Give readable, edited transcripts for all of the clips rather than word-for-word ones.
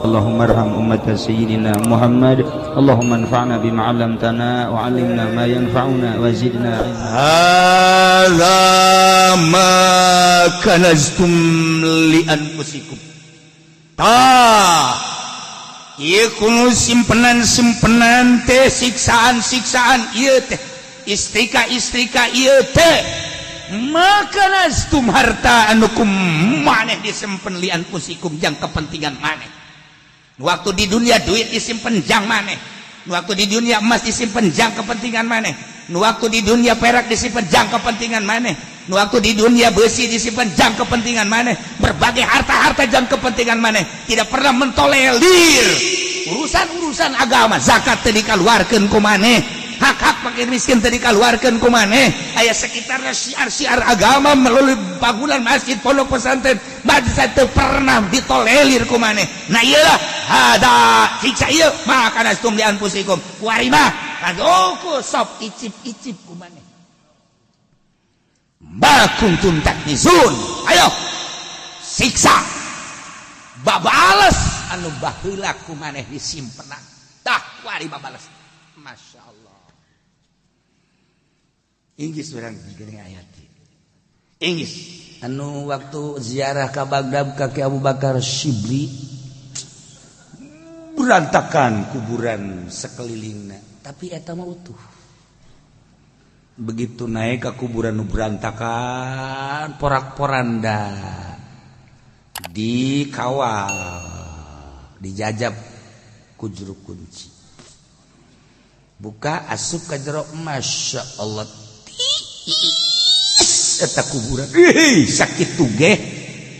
اللهم ارحم أمة سيدنا محمد. اللهم انفعنا بما علمتنا وعلمنا ما ينفعنا وزدنا علما. هذا ما كنزتم لأنفسكم. Tah, ieu kuno simpenan-simpenan teh, siksaan-siksaan ieu teh, istrika-istrika ieu teh, ما كنزتم harta anu ku maneh disimpen لأنفسكم jang kepentingan maneh. Waktu di dunia duit disimpen jang maneh, waktu di dunia emas disimpen jang kepentingan maneh, waktu di dunia perak disimpen jang kepentingan maneh, waktu di dunia besi disimpan jang kepentingan maneh, berbagai harta-harta jang kepentingan maneh, tidak pernah mentolerir urusan-urusan agama. Zakat teu dikaluarkeun ku maneh, hak-hak fakir miskin teu dikaluarkeun ku maneh. Aya sekitarnya syiar-syiar agama melalui bangunan masjid, pondok pesantren, madrasah, teu pernah ditolerir ku maneh. Nah, iyalah هذا siksa ieu ما كنزتم لأنفسكم warima kadoku sok icip-icip ku maneh ما كنتم تكنزون. Ayo siksa babales anu baheula ku maneh disimpenan. Tah, wari babales. Masya Allah, Inggris urang geuning ayat Inggris Anu waktu ziarah ke Baghdad ka Ki Abu Bakar Shibli, berantakan kuburan sekelilingna, tapi eta mah utuh. Begitu naik ke kuburan nu berantakan, porak-poranda, dikawal, dijajab ku juru kunci, buka, asup ka jero. Masya Allah, tiis eta kuburan. Ih, sakitu ge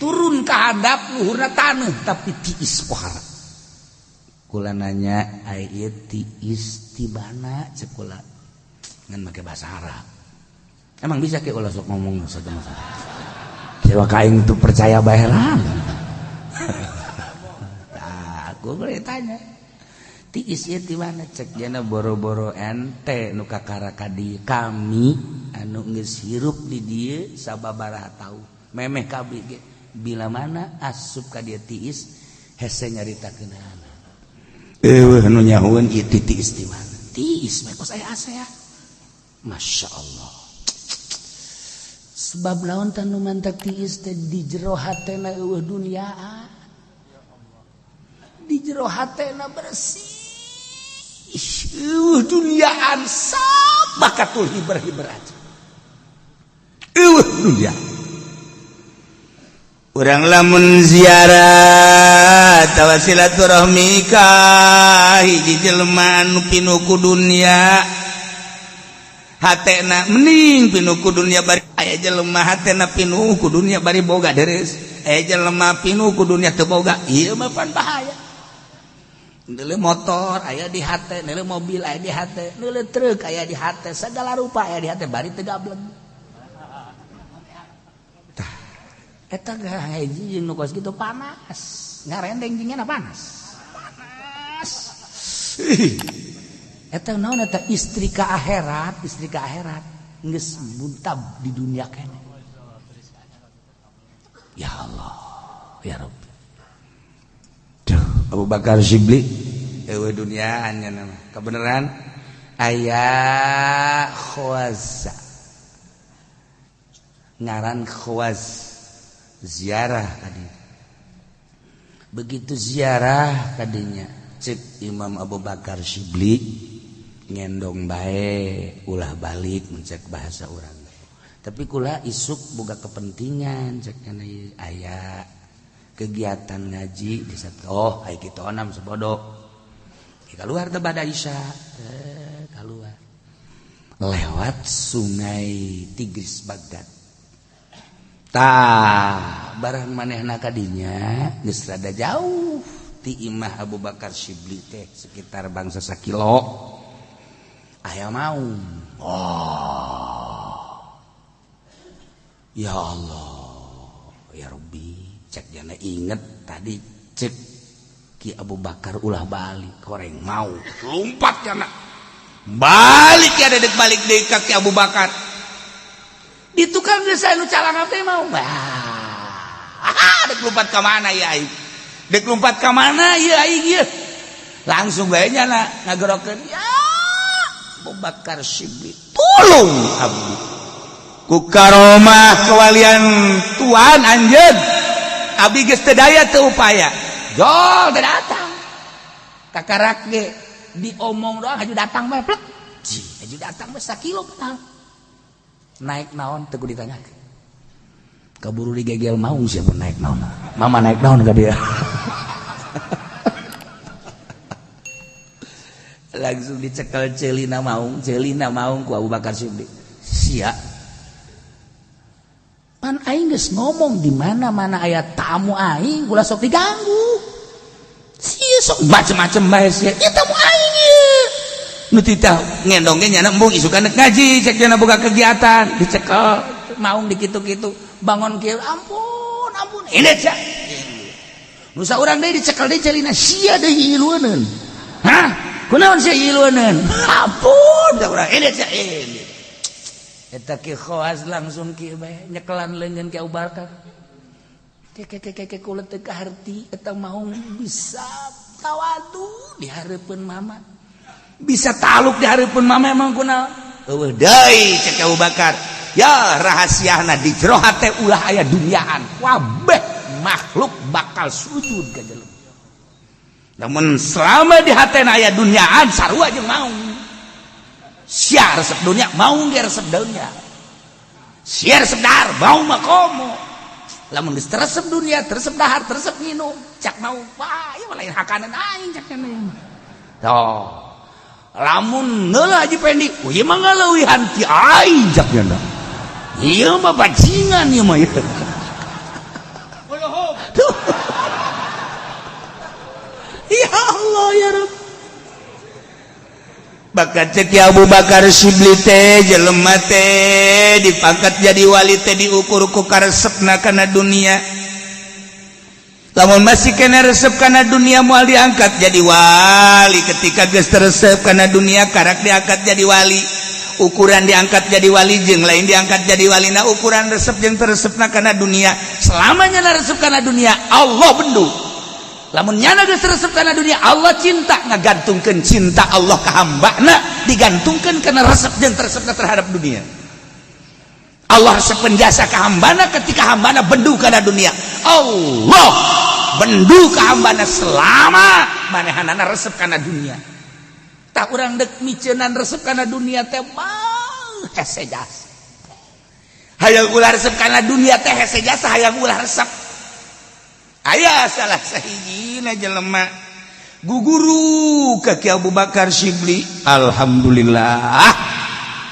turun ke handap luhurna taneuh, tapi tiis pohara. Kula nanya, "Ai ieu tiis tibana?" Cek kula ngan make bahasa Arab. Emang bisa ke ulah sok ngomong sok bahasa Arab. Siapa kaing tuh percaya bae lah. Nah, gua boleh tanya, "Tiis ieu ti mana?" Cek jana, "Boro-boro ente nu kakara ka dieu, kami anu geus hirup di dieu sababaraha taun memeh kabeh ge bila mana asup ka dieu tiis hese nyaritakeunana. Eueuh nu nyahoeun ieu tiis ti mana. Tiis mah kos aya AC ya." Masya Allah. Sebab naon tah nu mantak tiis teh? Di jero hatena eueuh duniaan, di jero hatena bersih, eueuh duniaan, sabakatul hiber-hiber aja, eueuh dunia. Urang lamun ziarah tawa silaturahmi ka hiji jelema anu pinuh ku dunia hatena, mending pinuh ku dunia bari aya jelema hatena pinuh ku dunia bari boga deres, aya jelema pinuh ku dunia teu boga. Ieu mah pan bahaya. Neuleuh motor aya di hate, neuleuh mobil aya di hate, neuleuh truk aya di hate, segala rupa aya di hate bari teu gableng. Tah, eta hiji jeung nu kos kitu panas, ngarendeng jeung panas. Panas. Eta naon eta? Istri ka akhirat, istri ka akhirat geus buntab di dunia kene. Ya Allah, ya Rabbi. Duh, Abu Bakar Shibli eueuh duniaan nya nama. Kebenaran aya khawaza ngaran Khawaz ziarah tadi. Begitu ziarah kadinya, cek Imam Abu Bakar Shibli, "Ngendong bae, ulah balik," mencek bahasa urang. "Tapi kula isuk boga kepentingan," cek, "aya kegiatan ngaji di saat." "Oh, ai kitu onam sebodo." Keluar teh bada Isya, keluar lewat sungai Tigris Baghdad. Tah, barang manehna kadinya geus rada jauh ti imah Abu Bakar Shibli teh, sekitar bangsa sakilo, aya maung. Oh ya Allah ya Rabbi, cek jana, inget tadi cek Ki Abu Bakar ulah balik. Koreng mau lompat jana, balik ya, dedek balik deui ka Ki Abu Bakar. Di tukang desa nu calangap teh mau. Wah, dek lompat ka mana ya aing? Dek lompat ka mana ieu aing ieu? Langsung bae nya ngagerokeun ya Abu Bakar Shibli tolong abdi. Ku karomah kewalian tuan anjeun. Abdi geus teu daya teu upaya. Jol teu datang. Kakarak ge diomong doang haju datang bae plek. Haju datang bae sakilo padahal. Naik naon teu kudu ditanyakeun. Kaburu digegel maung siapa naik naon. Mama naik naon ka dia. Langsung dicekel celina maung ku Abu Bakar Shibli. Sia. Pan aing geus ngomong di mana-mana aya tamu aing ulah sok diganggu. Sia sok macem-macem bae sia. Ieu tamu aing ieu. Nu titah ngendong ge nyana embung isukan rek ngaji cek cenah boga kegiatan dicekel maung dikitu-kitu bangun kieu ampun ampun ini sia. Nu saurang deui dicekel deui celina sia deui ilueuneun. Hah? Kunaon sia ilueuneun? Ampun da urang ini sia ini. Eta ki khawas langsung kieu bae nyekelan leungeun ki Abu Bakar. Ke kula teu kaharti eta maung bisa tawadu di hareupeun mama. Bisa taluk di hareupeun mama emang kunaon? Eueuh deui cek Abu Bakar. Ya rahasiana di jero hate ulah aya duniaan. Wabeh makhluk bakal sujud ka jelema. Namun selama di hatena aya duniaan sarua jeung maung. Sia resep dunia, maung ge resep dunia. Sia resep dahar, maung mah komo. Lamun geus teresep dunia, teresep dahar, teresep nginum, cak maung, wah ieu mah lain hakanan aing cak cenah. Tuh. Lamun neula Haji Pendi, ieu mah ngaleuwihan ti aing cak cenah. Ieu mah bajingan ieu mah. Tuh. Ya Allah ya Rabb. Bakat cek Abu Bakar Shibli teh jelema teh dipangkat jadi wali teh diukur ku karesepna kana dunia. Lamun masih kena resep kana dunia moal diangkat jadi wali. Ketika geus teresep kana dunia karak diangkat jadi wali. Ukuran diangkat jadi wali jeung lain diangkat jadi wali na ukuran resep jeung teresepna kana dunia. Selamanya na resep kana dunia Allah bendu. Lamun nyana geus resep kana dunia Allah cinta ngagantungkeun cinta Allah ka hambana digantungkeun kana resep jeung teresepna terhadap dunia. Allah resep penjasa ka hambana ketika hambana bendu kana dunia. Allah bendu ka hambana selama manehanana resep kana dunia. Tah urang deuk miceunan resep kana dunia teh mah hese jasa. Hayang ulah resep kana dunia teh hese jasa hayang ulah resep. Aya salah sahijina jelema guguru ka Ki Abu Bakar Shibli. Alhamdulillah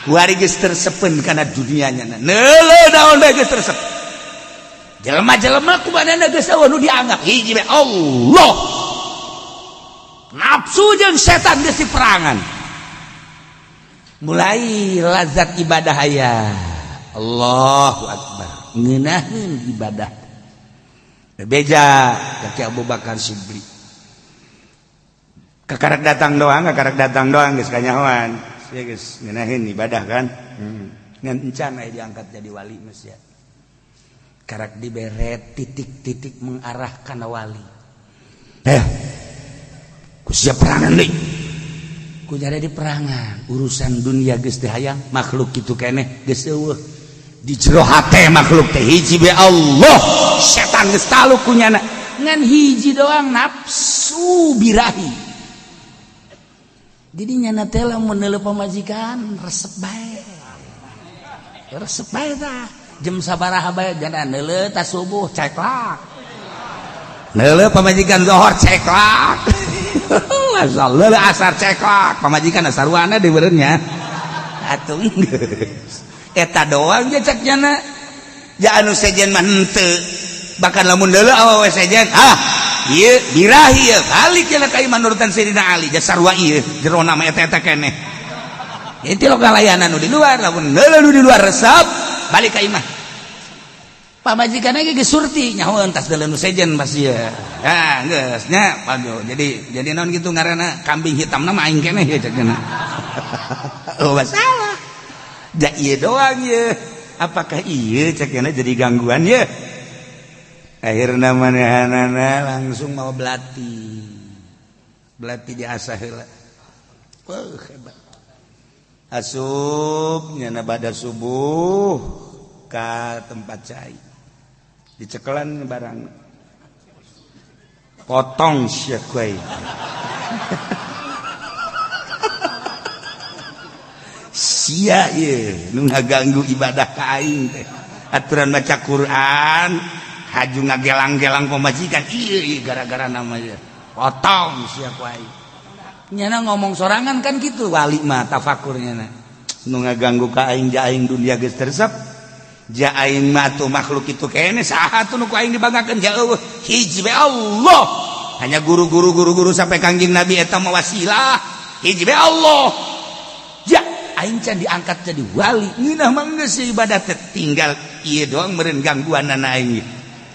kuari geus tersepen kana dunianya. Neuleuh naon bae geus tersep. Jelema-jelema kumanana geus eueuh nu dianggap hiji bae Allah. Nafsu jeung setan geus diperangan. Mulai lazat ibadah aya. Allahu akbar. Ngeunaheun ibadah. Beja kaki Abu Bakar Shibli. Kakarak datang doang geus kanyahoan. Sia geus ngeunaheun ibadah kan. Ngan encan aya diangkat jadi wali geus sia. Karak dibere titik-titik mengarah kana wali. Ku sia perangan deui. Ku nyari di perangan, urusan dunia geus teu hayang, makhluk kitu keneh geus eueuh. Di jero hate makhluk teh hiji be Allah. Setan geus taluk ku nyana. Ngan hiji doang nafsu birahi. Jadi nyana teh lamun neuleuh pamajikan resep bae. Resep bae tah. Jam sabaraha bae jana neuleuh ta subuh ceklak. Neuleuh pamajikan zohor ceklak. Asal leuleuh asar ceklak, pamajikan asaruana dibeureunnya. Atuh geus. Eta doang ge cek nyana. Ja anu sejen mah henteu. Bahkan lamun deuleu awewe sejen, ah ieu birahi ieu balik cenah ka imah nurutan Sayyidina Ali, ja sarua ieu jerona mah eta-eta keneh. Itu lo ngalayanan nu di luar, lamun deuleu nu di luar resep, balik ka imah. Pamajikanna ge geus surti nyahoeun tas deuleu nu sejen pasti ieu. Ah geus nya pajo. Jadi naon kitu ngaranna kambing hitamna mah aing keneh ieu cek cenah. Oh masalah. Ja ieu doang ieu. Apakah ieu cek cenah jadi gangguan ieu? Akhirna manehanana langsung mau belati. Belati diasah heula. Wah, hebat. Asup nyana pada subuh ka tempat cai. Dicekelan barang. Potong sia kuai. Sia ieu nu ngaganggu ibadah ka aing teh. Aturan maca Quran haju ngagelang-gelang pemajikan ieu gara-gara namanya. Potong sia kuai. Nyana ngomong sorangan kan gitu wali mah tafakur nyana. Nu ngaganggu ka aing ja aing dunia geus teresep. Ja aing mah atuh makhluk itu kene saha atuh nu ku aing dibanggakeun ja eueuh hiji bae Allah. Hanya guru-guru guru-guru sampai Kangjeng Nabi eta mah wasilah. Hiji bae Allah. Ja aing can diangkat jadi wali ngeunah mah geus ibadah teh tinggal ieu doang meureun gangguanana aing.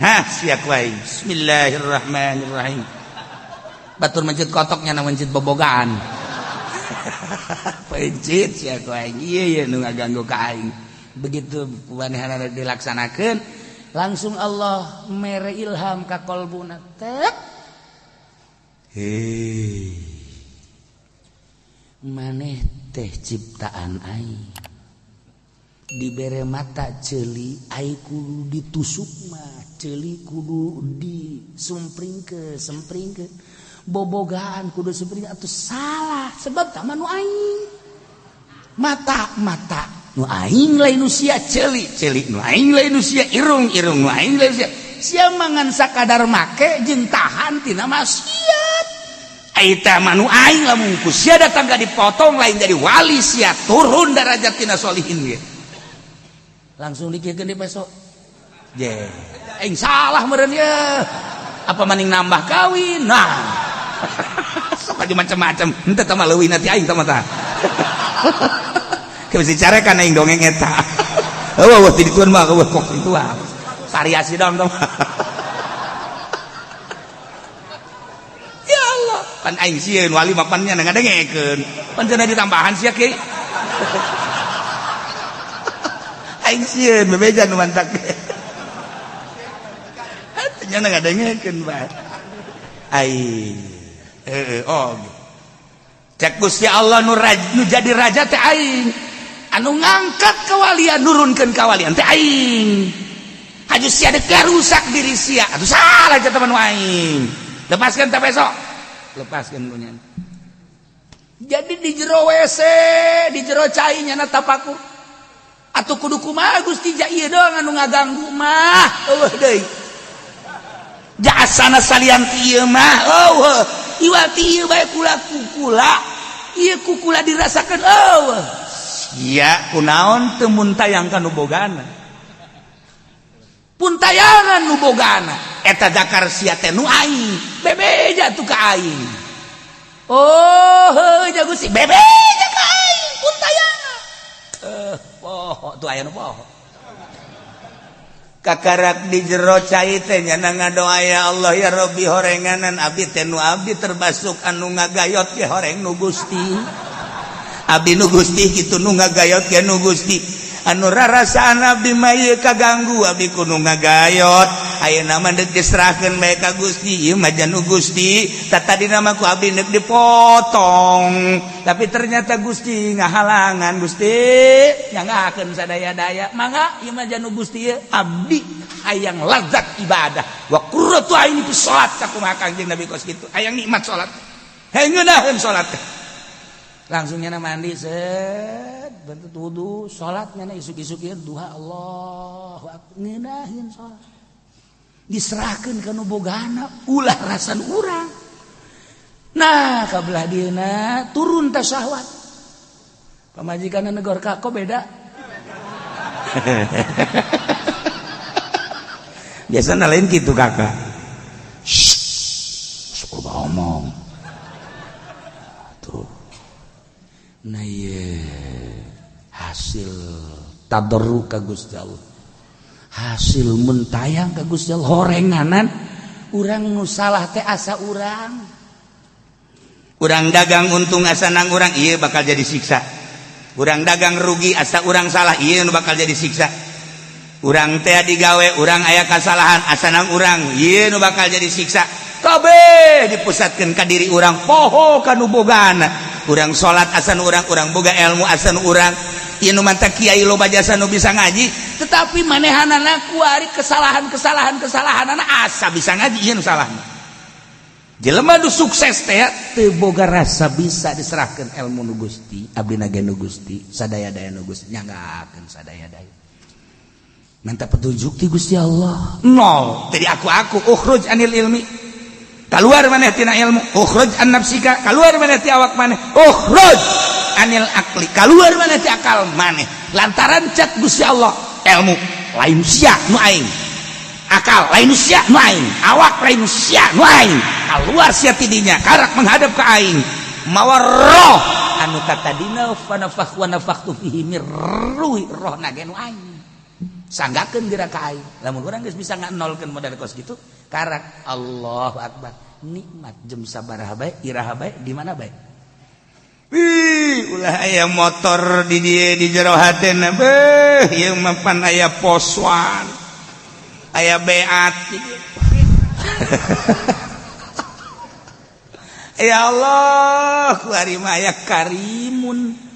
Hah sia ku aing. Bismillahirrahmanirrahim. Batur mencit kotoknya na mencit bobogaan. Pencit sia ku aing. Ieu ieu nu ngaganggu ka aing. Begitu manehanana dilaksanakeun langsung Allah mere ilham ka kolbuna tek. Hei. Maneh teh ciptaan aing. Dibere mata ceuli aing kudu ditusuk mah, ceuli kudu disumpringkeun, sempringkeun. Bobogaan kudu sempring atuh salah sebab tah mah nu aing. Mata-mata nu aing lain nu sia, ceuli ceuli nu aing lain nu sia, irung irung nu aing lain sia. Sia mangan sakadar make jeung tahan tina maksiat. Eta mah nu aing lamun ku sia datang ka dipotong lain jadi wali sia turun derajat tina solihin ge. Langsung dikiekeun di peso. Je, aing salah meureun ye. Apa maning nambah kawin? Nah. Sok aja macam-macam. Henteu tah mah leuwih nanti aing tah mah tah. Geus dicarekan aing dongeng eta. Eueuh eueuh ti dituan mah eueuh kok itu ah. Variasi dong tah. Ya Allah, pan aing sieun wali mah pan nya ngadengekeun. Pan cenah ditambahan sia kieu. Aing sieun bebeja nu mantak. Nya ngadengekeun bae. Ai oh. Cek Gusti Allah nu jadi raja teh aing. Anu ngangkat kawalian nurunkeun kawalian teh aing. Haju sia deuk rusak diri sia. Atuh salah eta mah nu aing. Lepaskeun teh besok. Lepaskeun ku nya. Jadi di jero WC, di jero cai nyana tapakur. Atuh kudu kumaha Gusti ja ieu doang anu ngaganggu mah. Eueuh deui. Jasana salian ti ieu mah eueuh. Iwal ti ieu bae kula kukula. Ieu kukula dirasakeun eueuh. Sia kunaon teu muntayang ka nu bogana. Puntayangan nu bogana. Eta dakar sia teh nu aing. Bebeja tuh ka aing. Oh, heuh ja Gusti bebeja ka aing puntayangan. Poho tuh aya nu poho. Kakarak di jero cai teh nyana ngadoa ya Allah ya Rabbi horenganan abdi teh nu abdi terbasuk anu ngagayot ge horeng nu Gusti. Abdi nu Gusti kitu nu ngagayot ge nu Gusti. Anu rarasaan abdi mah ieu kaganggu abdi kudu ngagayot. Ayeuna mah deuk diserahkeun bae ka Gusti ieu mah janu Gusti. Tatadina mah ku abdi deuk dipotong. Tapi ternyata Gusti ngahalangan Gusti nyangakeun sadaya-daya. Mangga ieu mah janu Gusti ieu abdi hayang lazat ibadah. Wa qurratu aini fi salat sakumaha Kangjeng Nabi kos kitu. Hayang nikmat salat. Hayang ngeunaheun salat teh. Langsung nyana mandi set bentuk wudu salat nyana isuk-isuk ieu duha Allahu akbar ngeunaheun salat. Diserahkeun ka nu bogana ulah rasan urang. Nah kabelah dieuna turun ta syahwat. Pamajikanna negor ka kok beda. Biasana lain kitu kakak. Shh, sok ngomong. Tuh. Nah ieu hasil tadarru ka Gusti Allah. Hasil mentayang ka Gusti Allah horenganan urang nu salah teh asa urang. Urang dagang untung asa nang urang ieu bakal jadi siksa. Urang dagang rugi asa urang salah ieu nu bakal jadi siksa. Urang teh digawe urang aya kasalahan asana urang ieu nu bakal jadi siksa. Kabeh dipusatkeun ka diri urang poho ka nu bogana. Urang salat asan urang, urang boga ilmu asan urang. Ieu nu manta kiai loba jasa nu bisa ngaji, tetapi manehanana kuari kesalahan-kesalahan kesalahanana asa bisa ngaji ieu nu salahna. Jelema nu sukses teh teu boga rasa bisa diserahkeun ilmu nu Gusti, abdi ge nu Gusti, sadaya-daya nu Gusti nyanggakeun sadaya-daya. Minta petunjuk ti Gusti Allah. Nol. Jadi aku ukhruj anil ilmi. Keluar maneh tina ilmu. Ukhruj an nafsika. Keluar maneh ti awak maneh. Ukhruj anil akli. Keluar maneh ti akal maneh. Lantaran cek Gusti Allah ilmu lain sia nu aing. Akal lain sia nu aing. Awak lain sia nu aing. Keluar sia tidinya karak menghadap ke aing. Mawa roh anu katadina fa nafakh wa nafakhtu fihi mir ruhi rohna ge nu aing. Sanggakeun geura ka aing. Lamun urang geus bisa nganolkeun modal kos kitu, karak Allahu akbar. Nikmat jam sabaraha bae, iraha bae, di mana bae. Wih, ulah aya motor di dieu di jero hatena beuh, ieu mah pan aya poswan. Aya beat. Ya Allah, ku ari mah aya karimun.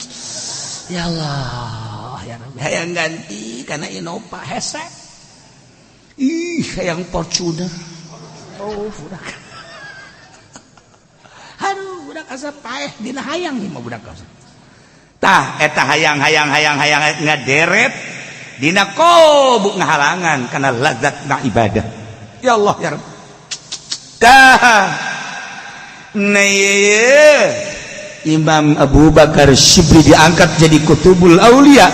Ya Allah, ya Rabbi, hayang ganti karena Innova hese. Ih, hayang Fortuner. Oh, budak. Aduh, budak asa paeh dina hayang ieu mah budak asa. Tah, eta hayang hayang hayang hayang ngaderet dina kobuk ngahalangan karena lazat na ibadah. Ya Allah ya Rabb. Tah. Nah, Imam Abu Bakar Syibli diangkat jadi Kutubul Aulia.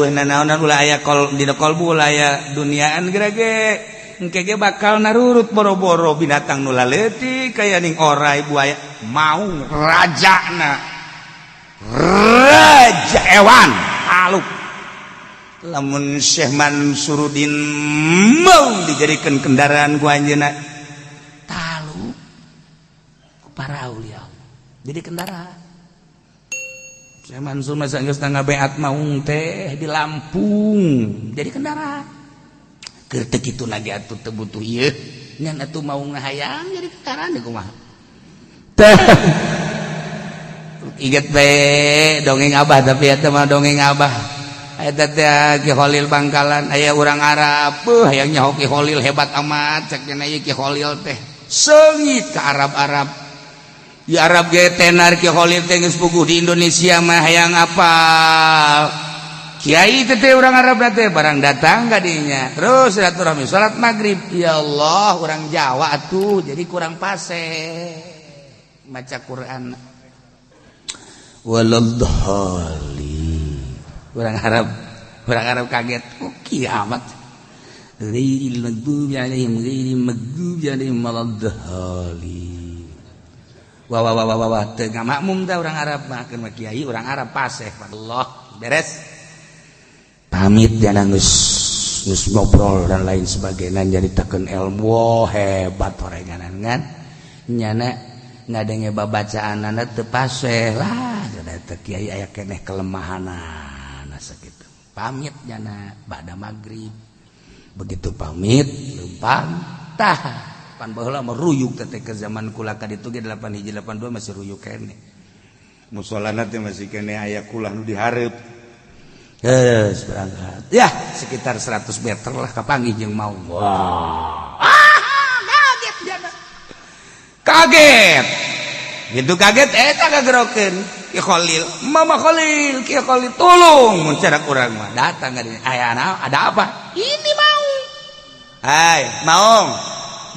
Nanaonan ulah aya kol dina kolbu ulah aya duniaan gerage. Engke ge bakal narurut boro-boro binatang nu laleutik kaya ning orai buaya maung rajana. Raja ewan aluk. Lamun Syekh Mansuruddin mau dijadikan kendaraan ku anjeunna talu ku para aulia. Jadi kendaraan. Syekh Mansur masa geus ngabeat maung teh di Lampung jadi kendaraan. Keur teu kitu lagi atuh teu butuh ieu ngan atuh maung hayang jadi kendaraan di kumaha. Teh inget bae dongeng abah tapi eta mah dongeng abah. Eta teh Ki Kholil Bangkalan aya urang Arab beuh hayang nyaho Ki Kholil hebat amat cek cenah ieu Ki Kholil teh seungit ka Arab-Arab. Di Arab ge tenar Ki Kholil teh geus puguh di Indonesia mah hayang apal. Kiai teh urang Arab teh barang datang ka dinya. Terus silaturahmi salat maghrib. Ya Allah, urang Jawa atuh jadi kurang pase maca Quran. Waladhdallin. Urang Arab kaget. Oh, kiamat. Ghairil maghdubi alaihim ghairil maghdubi alaihim waladdallin. Wah wah wah wah wah teu ngamakmum teh urang Arab mah keun kiai urang Arab paseh. Allah beres. Pamit jangan geus ngobrol dan lain sebagainya nyaritakeun ilmu. Wah hebat orenganan kan. Nyana ngadenge babacaanana teu paseh lah teh kiai aya keneh kelemahanana sakitu. Pamit nyana ba'da maghrib. Begitu pamit leumpang tah pan baheula mah ruyuk teh ke zaman kula ka ditu ge 8 hiji 82 masih ruyuk keneh. Musolana teh masih keneh aya kulah nu dihareup. Geus berangkat. Ya, sekitar 100 meter lah kapanggih jeung mau. Wah. Ah, kaget jana. Kaget. Gitu kaget eta kagerokeun. Ki Kholil, Mama Kholil, Ki Kholil tolong mun cara urang mah datang ka dinya. Aya ada apa? Ini mau. Hai, maung.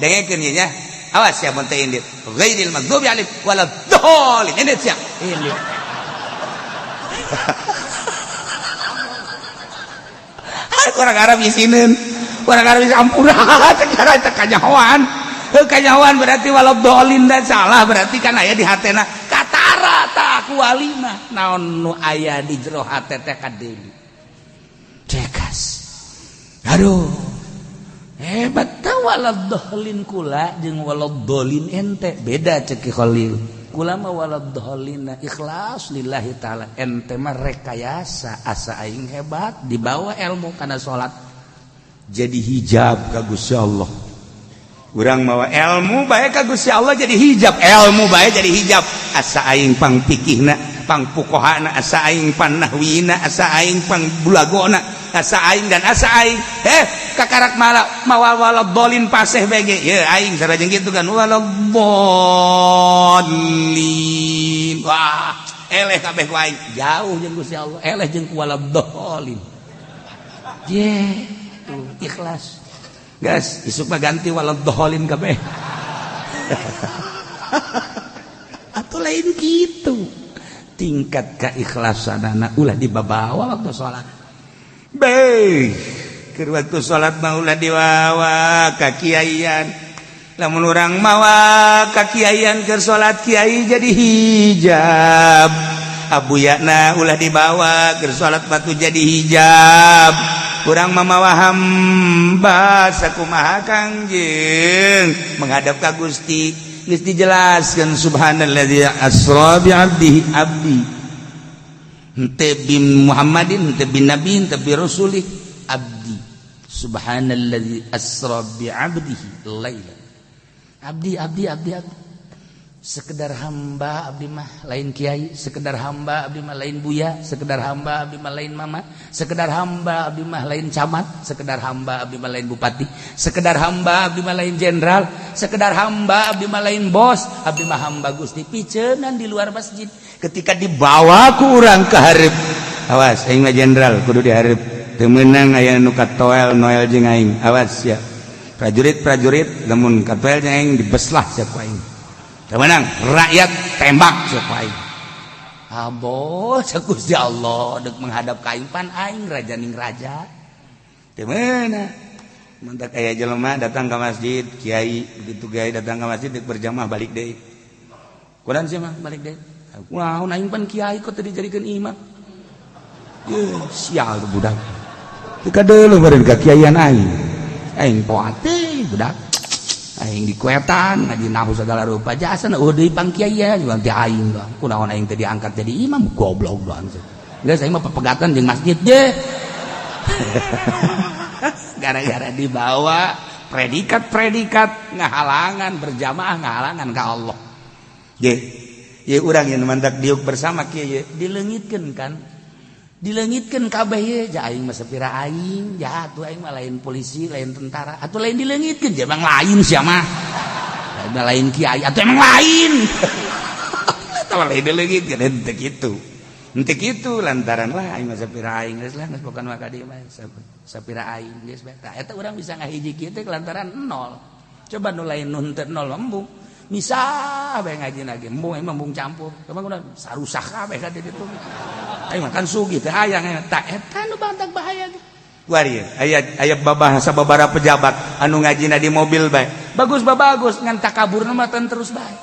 Dengekeun ieu nya. Awas ya mun teu indit. Ghairil maghdubi alaihim waladdallin. Indit sia. Indit. Orang Arab isineun. Orang Arab isi ampura secara teu kanyahoan. Heuh kanyahoan berarti waladdallin dan salah berarti kan aya di hatena katara tah ku wali mah naon nu aya di jero hate teh kadeuli. Cekas. Aduh. Hebat tah waladdallin kula jeung waladdallin ente beda cek Ki Kholil. Kula mah waladdallin ikhlas lillahi taala ente mah rekayasa asa aing hebat dibawa ilmu kana salat. Jadi hijab ka Gusti Allah. Urang mawa ilmu bae ka Gusti Allah jadi hijab, ilmu bae jadi hijab. Asa aing pang fikihna, pang fuqahana, asa aing pan nahwina, asa aing pang bulagona, asa aing dan asa aing. Kakarak malah mawa waladdallin paseh bege. Ya aing sarajeng kitu kan waladdallin. Wah, eleh kabeh ku aing. Jauh jeung Gusti Allah, eleh jeung ku waladdallin. Ye, tuh ikhlas. Gas, isuk mah ganti waladdallin kabeh. Atau lain gitu. Tingkat keikhlasanana ulah dibabawa waktu sholat. Beh, keur waktu sholat mah ulah dibawa ka kiaian. Lamun urang mawa ka kiaian keur salat, kiai jadi hijab. Abuyana ulah dibawa keur salat batu jadi hijab. Urang mamawa hamba sakumaha Kangjeng menghadap ka Gusti, geus dijelaskeun subhanalladzi asra bi abdihi, abdi henteu bin Muhammadin, henteu bin nabi, henteu bi rasulih, abdi. Subhanalladzi asra bi abdihi laila, abdi, abdi, abdi, abdi, sekedar hamba abdi mah, lain kiai, sekedar hamba abdi mah, lain buya, sekedar hamba abdi mah, lain mama, sekedar hamba abdi mah, lain camat, sekedar hamba abdi mah, lain bupati, sekedar hamba abdi mah, lain jenderal, sekedar hamba abdi mah, lain bos, abdi mah hamba Gusti. Piceunan di luar masjid ketika dibawa ku urang ke hareup, awas, aing mah jenderal kudu dihareup, teu meunang aya nu katoel noel jeung aing. Awas ya prajurit-prajurit, lamun katoel jeung aing dibeslah sia ku aing. Teu meunang rakyat tembak sia ku aing. Abo cek Gusti Allah deuk menghadap ka aing, pan aing raja ning raja. Teu meunang. Mantak aya jelema datang ke masjid, kiai, begitu kiai datang ke masjid deuk berjamaah balik deui. Kunaon sih mah balik deui? Kunaon, aing pan kiai kok teu dijadikeun imam. Ye, sial tuh budak. Teu kadeuleuh beureun ka kiaian aing. Aing poa teh budak. Aing dikuetan ngaji nahu segala rupa jasa eueuh deui pang kiai juga teh aing doang. Kunaon aing teh diangkat jadi imam, goblok doang. Geus, aing mah pepegatan jeung masjid ge. Gara-gara dibawa predikat-predikat ngahalangan berjamaah, ngahalangan ka Allah. Ye, ye urang yang mantak diuk bersama kieu ye dileungitkeun kan. Dileungitkeun kabeh ye, ja aing mah sapira aing, ja atuh aing mah lain polisi, lain tentara, atuh lain dileungitkeun, ja emang lain sia mah. Lain kiai atuh emang lain. Eta mah lain dileungitkeun henteu kitu. Henteu kitu lantaran lah aing mah sapira aing geus lah, geus bukan mah ka dieu mah sapira aing geus bae. Tah eta urang bisa ngahiji kieu teh lantaran nol. Coba nu lain nu henteu nol embung. Misah bae ngaji lagi, embung emang embung campur. Emang udah sarusak kabeh ka ditu. Aing mah kan sugih teh hayang tah eta nu bantak bahaya ge. Kuari aya aya babahasa babara pejabat anu ngajina di mobil bae. Bagus bagus ngan takaburna mah terus bae.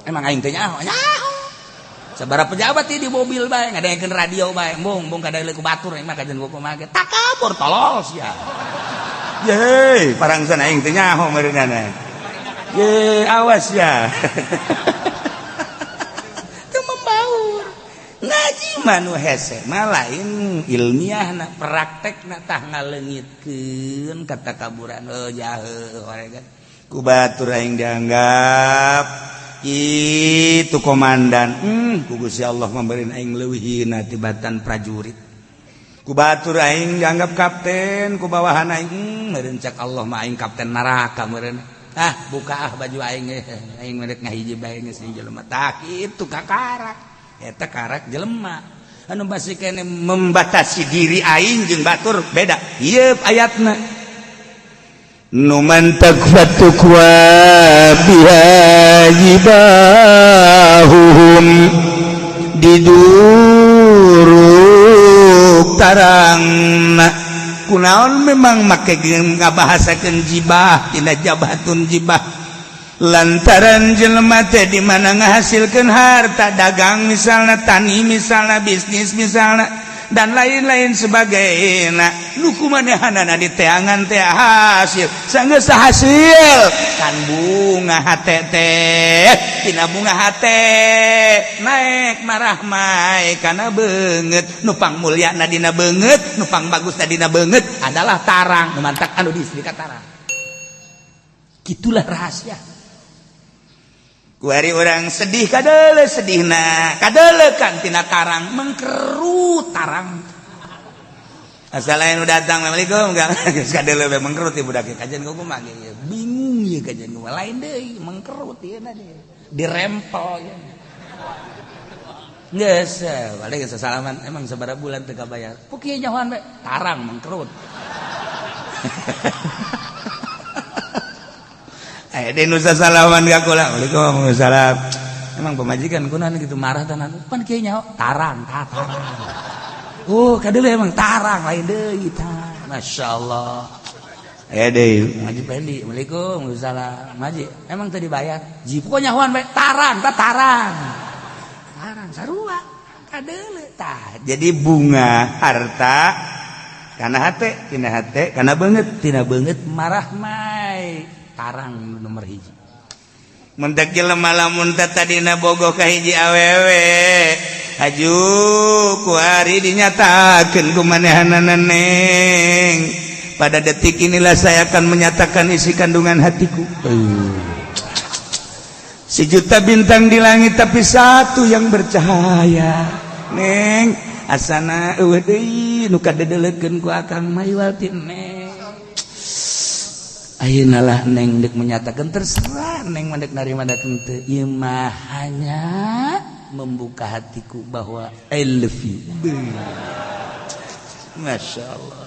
Emang aing teh nyaho nyaho. Sabara pejabat di mobil bae ngadengekeun radio bae, embung embung kadang ku batur aing mah kajian kumaha ge. Takabur tolol sia. Ye, parangsan aing teh nyaho meureunana. Ye, awas ya. Teu membaur. Ngaji mah nu hese mah lain ilmiah na praktekna tah ngaleungitkeun katakaburan heuh jahe kan. Ku batur aing dianggap itu komandan. Ku Gusti Allah memberi aing leuwih hina tibatan prajurit. Ku batur aing dianggap kapten, ku bawahan aing meureun cak Allah mah aing kapten neraka meureun. Ah, buka ah baju aing, aing mah ngahiji bae geus jelema. Tah kitu kakarak. Eta karak jelema. Anu masih kene membatasi diri aing jeung batur beda. Ieu ayatna. Nu mantak fatukwa biha jibahuhum diduruk tarangna. Kunaon memang make ngabahasakeun jibah tina jabatun jibah, lantaran jelema teh di mana ngahasilkeun harta, dagang misalna, tani misalna, bisnis misalna. dan lain-lain sebagainya. Nu kumanehanana di teangan teh hasil sanggeus hasil kan bunga hate teh tina bunga hate naik marah mai kana beungeut nu pang mulyana dina beungeut nu pang bagusna dina beungeut adalah tarang nu mantak anu di istri ka tarang. Gitulah rahasia. Kuari orang sedih kadele sedihna kadele kan tina tarang mengkerut tarang. Asal lain udah datang assalamualaikum enggak geus kadele we mengkerut ieu budak kajian kumaha ge bingung ieu kajian kumaha lain deui mengkerut ieu na dirempel ieu. Geus balik geus salaman emang sabaraha bulan teu kabayar. Pok ieu nyahoan we tarang mengkerut. Nusa salaman ka kula. Waalaikumsalam. Emang pemajikan kunaon gitu marah tenan. Pan kieu nyaho tarang, tarang. Oh, kadeuleu emang tarang lain deui tah. Masyaallah. Aya deui ngaji Pendi. Waalaikumsalam. Ngaji emang teu dibayar. Ji pokok nyahoan bae tarang, tah tarang. Tarang sarua kadeuleu tah. Jadi bunga harta kana hate, tina hate kana beungeut, tina beungeut marah mai. Tarang nomor hiji mentak jelema lamun teh tadina bogoh ka hiji awewe haju ku ari dinyatakeun ku manehanana neng pada detik inilah saya akan menyatakan isi kandungan hatiku. Sejuta bintang di langit tapi satu yang bercahaya neng asana eueuh deui nu kadedelekeun ku akang mah iwal ti neng. Ayeuna lah neng dek menyatakan terserah neng mah dek narima dek henteu ieu mah hanya membuka hatiku bahwa I love you. Masya Allah.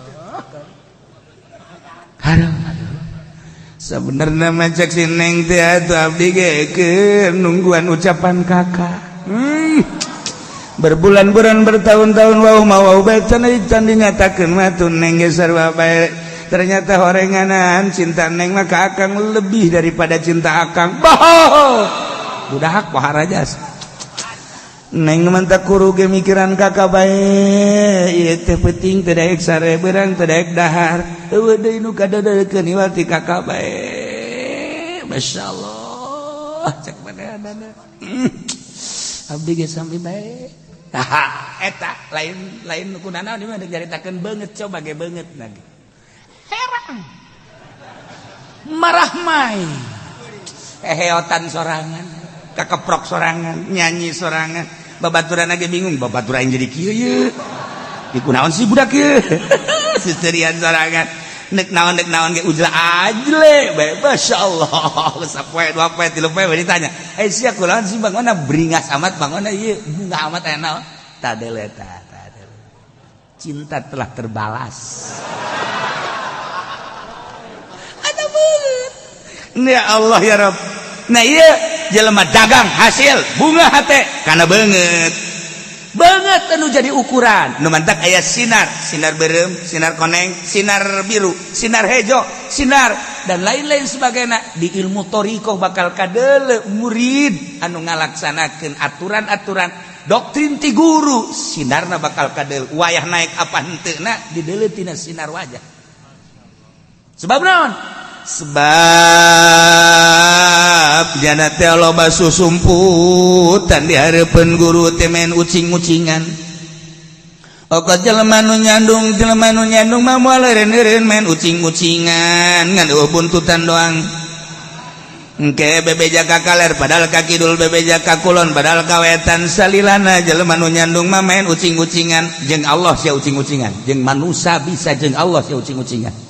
Aduh, aduh. Sebenarnya mah cek si neng teh atuh abdi ge keur nungguan ucapan kakak. Berbulan-bulan bertahun-tahun wau mah wau bae can dinyatakeun mah tuh neng ge sarua bae. Ternyata horenganan cinta neng mah ka akang lebih daripada cinta akang. Boh! Budak poharajas. Neng mah teu kuru ge mikiran kakak bae. Ieu teh penting teu daek sare beurang teu daek dahar. Eueuh deui nu kadeudeulkeun iwal ti kakak bae. Masyaallah cek manehna. Abdi ge sami bae. Tah eta lain lain nu kunanaon ieu mah deuk nyaritakeun beungeut coba ge beungeut lagi. Herang marah mai heheotan sorangan kakeprok sorangan nyanyi sorangan babaturan lagi bingung babaturan jadi kieu ye dikunaon sih budak ye seserian sorangan nek naon ge ujla ajle bae masyaallah sapoe dua poe tilu poe ditanya eh sia kunaon sih bangona beringas amat bangona ieu bunga amat aya naon tadele ta tadele cinta telah terbalas. Ya Allah ya Rabb. Nah iya jelema dagang hasil bunga hate karena beungeut. Beungeut anu jadi ukuran. Nu mantak aya sinar, sinar beureum, sinar koneng, sinar biru, sinar hejo, sinar dan lain-lain sebagainya. Di ilmu thariqah bakal kadeuleu murid anu ngalaksanakeun aturan-aturan doktrin ti guru, sinarna bakal kadeuleu. Wayah naik apa henteuna dideuleu tina sinar wajah. Sebab naon? Sebab jana teh loba susumputan di hareupeun guru teh main ucing-ucingan. Oka jelema nu nyandung mah moal eureun-eureun main ucing-ucingan ngan eueuh buntutan doang. Engke bebeja ka kaler padahal ka kidul bebeja ka kulon padahal ka wetan salilana jelema nu nyandung mah main ucing-ucingan jeung Allah sia ucing-ucingan jeung manusa bisa jeung Allah sia ucing-ucingan.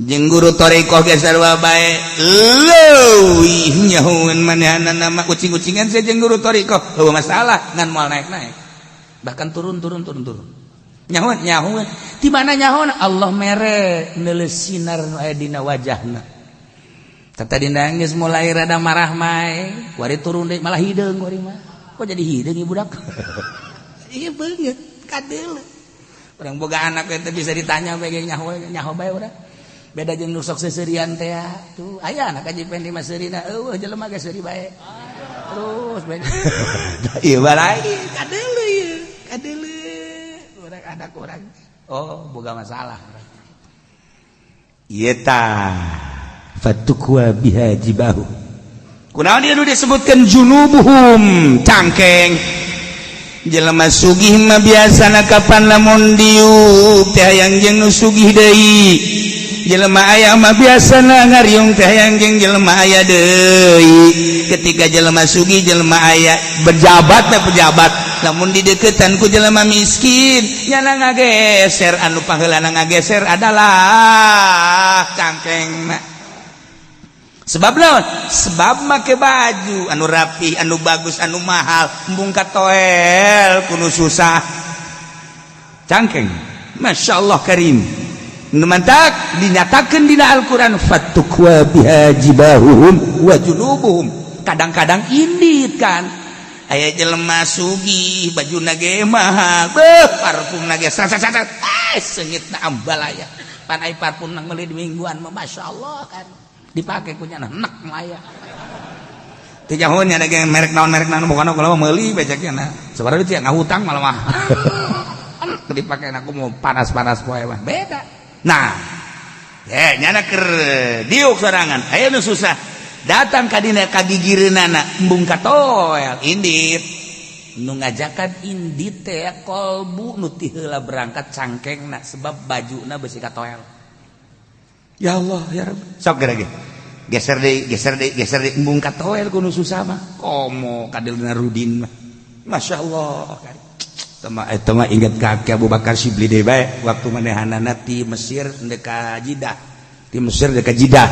Jeung guru thariqah ge sarua bae leuwih nyahueun manehanana mah ucing-ucingan sia jeung guru thariqah eueuh masalah ngan moal naik-naik bahkan turun turun turun turun nyahueun nyahueun di mana nyahueun Allah mere neuleus sinar nu aya dina wajahna tadi nangis mulai rada marah mai kuari turun deui malah hideung kuari mah kok jadi hideung ieu budak ieu beungeut kadeuleu urang boga anak teh bisa ditanya bae ge nyaho nyaho bae urang beda jeung nu sok seserian teh tuh aya anak Haji Pendi mah seurina eueuh jelema ge seuri bae terus bae ieu balai kadeuleu ieu kadeuleu urang Anak urang, oh, boga masalah. Ieu tah fatukwa biha jibahu. Kunaon ieu nu disebutkeun junubuhum, cangkeng? Jelema sugih mah biasana kapan lamun diuk teh hayang jeung nu sugih deui. Jelema aya mah biasana ngariung teh hayang jeung jelema aya deui. Ketika jelema sugih, jelema aya, berjabat teh pejabat, lamun dideketan ku jelema miskin, nyana ngageser. Anu pangheulana ngageser adalah cangkengna. Sebab naon? Sebab make baju anu rapi, anu bagus, anu mahal, embung katoel ku nu susah. Cangkeng, Masya Allah karim. Nu mantak dinyatakan dina Al-Quran fatukwa biha jibahuhum wa junubuhum. Kadang-kadang indit kan, aya jelema sugih, baju ge mahal, beuh, parfum ge sat sat sat, ah, seungitna ambalaya. Pan ai parfum nang meuli di mingguan mah, Masya Allah, kan dipakai ku nyana enek maya. Teu nyaho nya ge merek naon, merek naon, pokona kalau meuli becek nya sabaraha duit ya, ngahutang malah mah dipake. Aku mau panas-panas poe mah beda. Nah ya, nyana keur diuk sorangan, aya nu susah datang ka dina ka gigireunana, embung katoel. Indit nu ngajakan indit teh kolbu nu ti heula berangkat cangkengna, sebab bajuna besi katoel. Ya Allah ya Rabb, sok geura ge geser deui, geser deui, geser deui, embung katoel ku nu susah mah. Komo kadelna Rudin mah, Masya Allah. Tama eta mah inget ka Abu Bakar Syibli deui bae, waktu manehanana ti Mesir ndek ka Jidah, ti Mesir ndek ka Jidah.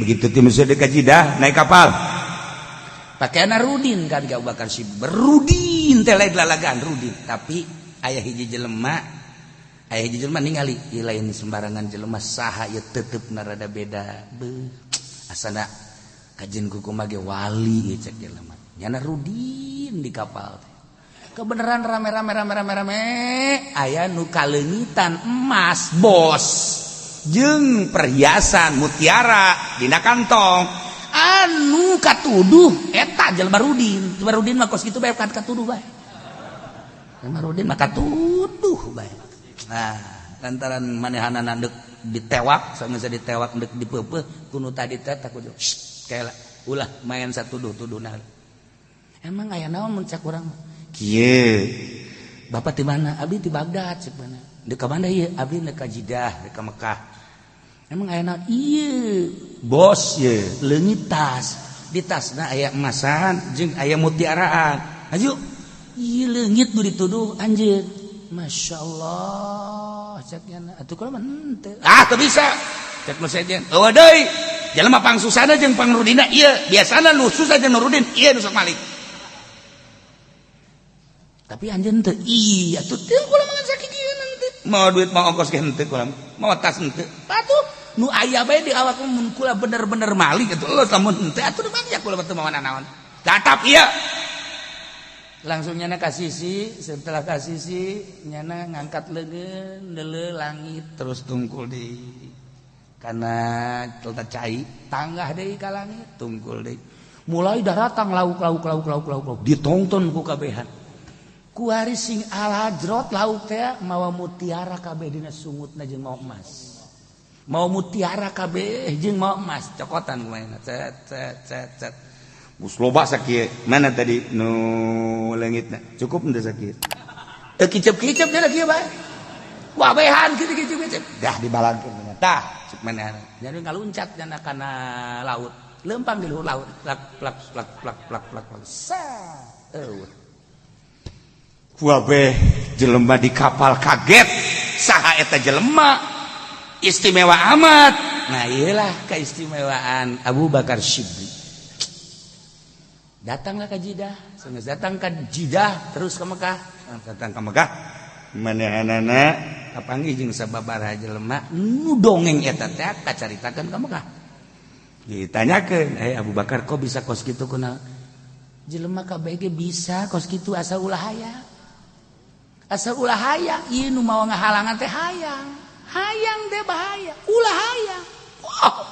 Begitu ti Mesir ndek ka Jidah naik kapal, pakaian Rudin kan. Abu Bakar Syibli berudin teh, lain lalagan rudin, tapi aya hiji jelema, aya hiji jelema ningali ieu lain sembarangan jelema. Saha ieu? Tetep rada beda. Beuh, asana kajen kuku mage wali ieu, cek jelema. Nyana rudin di kapal teh. Kebenaran rame-rame rame-rame rame, aya nu kaleungitan emas bos jeung perhiasan mutiara dina kantong. Anu katuduh eta jelema rudin. Jelema rudin mah kos kitu bae kan, katuduh bae. Jelema rudin mah katuduh bae. Nah, lantaran manehanana deuk ditewak, sanggeus ditewak deuk dipeupeuh ku nu tadi teh, takut kayak ulah main satuduh-tuduhna. Emang aya naon mun cak urang? Kieu, Bapak di mana? Abdi di Baghdad, cek mana. Deuk ka mana ieu? Abdi deuk ka Jidah, deuk ka Mekah. Emang aya naon? Ieu bos ye leungit tas. Di tasna aya emasan jeung aya mutiaraan. Aju ieu leungit nu dituduh anjeun. Masya Allah, cek nyana. Atuh kula mah henteu. Ah, teu bisa. Cek nu sejen. Eueuh deui. Jelema pangsusana jeung pangrudina ieu. Biasana nu susah jeung nu rudin ieu nu sok malik. Tapi anjeun teu, iya atuh teu, kula mah ngan sakikieun henteu. Mau duit, mau ongkos ge henteu kula. Mau tas henteu. Atuh nu aya bae di awak mun kula bener-bener malik atuh geus, lamun henteu atuh banyak kula mah teu mawa nanaon. Tatap ieu. Langsung nyana ka sisi, setelah ka sisi nyana ngangkat leungeun, neuleuh langit, terus tungkul di kana telta cai, tanggah deui ka langit, tungkul deui. Mulai daratang lauk lauk lauk lauk lauk lauk ditonton ku kabehan. Kuari sing alajrot lauk teh mawa mutiara kabeh dina sungutna jeung mawa emas. Mawa mutiara kabeh jeung mawa emas, cokotan kumaha, cet cet cet cet. Bus loba sakieu. Mana tadi nu leungitna? Cukup henteu sakieu? Teu kicep-kicep nya kieu bae. Wabehan kitu kicep-kicep. Dah dibalangkeun. Tah, cek manehna. Jadi ngaluncat nyana kana laut. Lempang di luhur laut. Plak plak plak plak plak plak plak. Sa. Eueuh. Kabeh jelema di kapal kaget, saha eta jelema, istimewa amat. Nah, iyalah keistimewaan Abu Bakar Syibli. Datanglah ke Jidah, sanggeus datang ke Jidah terus ke Mekah. Datang ke Mekah, manehanana kapanggih jeung sababaraha jelema nu dongeng eta teh kacaritakeun ka Mekah. Ditanyakeun, "Eh, Abu Bakar, kok bisa kos kitu kunaon?" Jelema kabeh ge bisa kos kitu asal ulah hayang. Asal ulah hayang, ieu nu mawa ngahalangan teh hayang. Hayang teh bahaya, ulah hayang. Wah,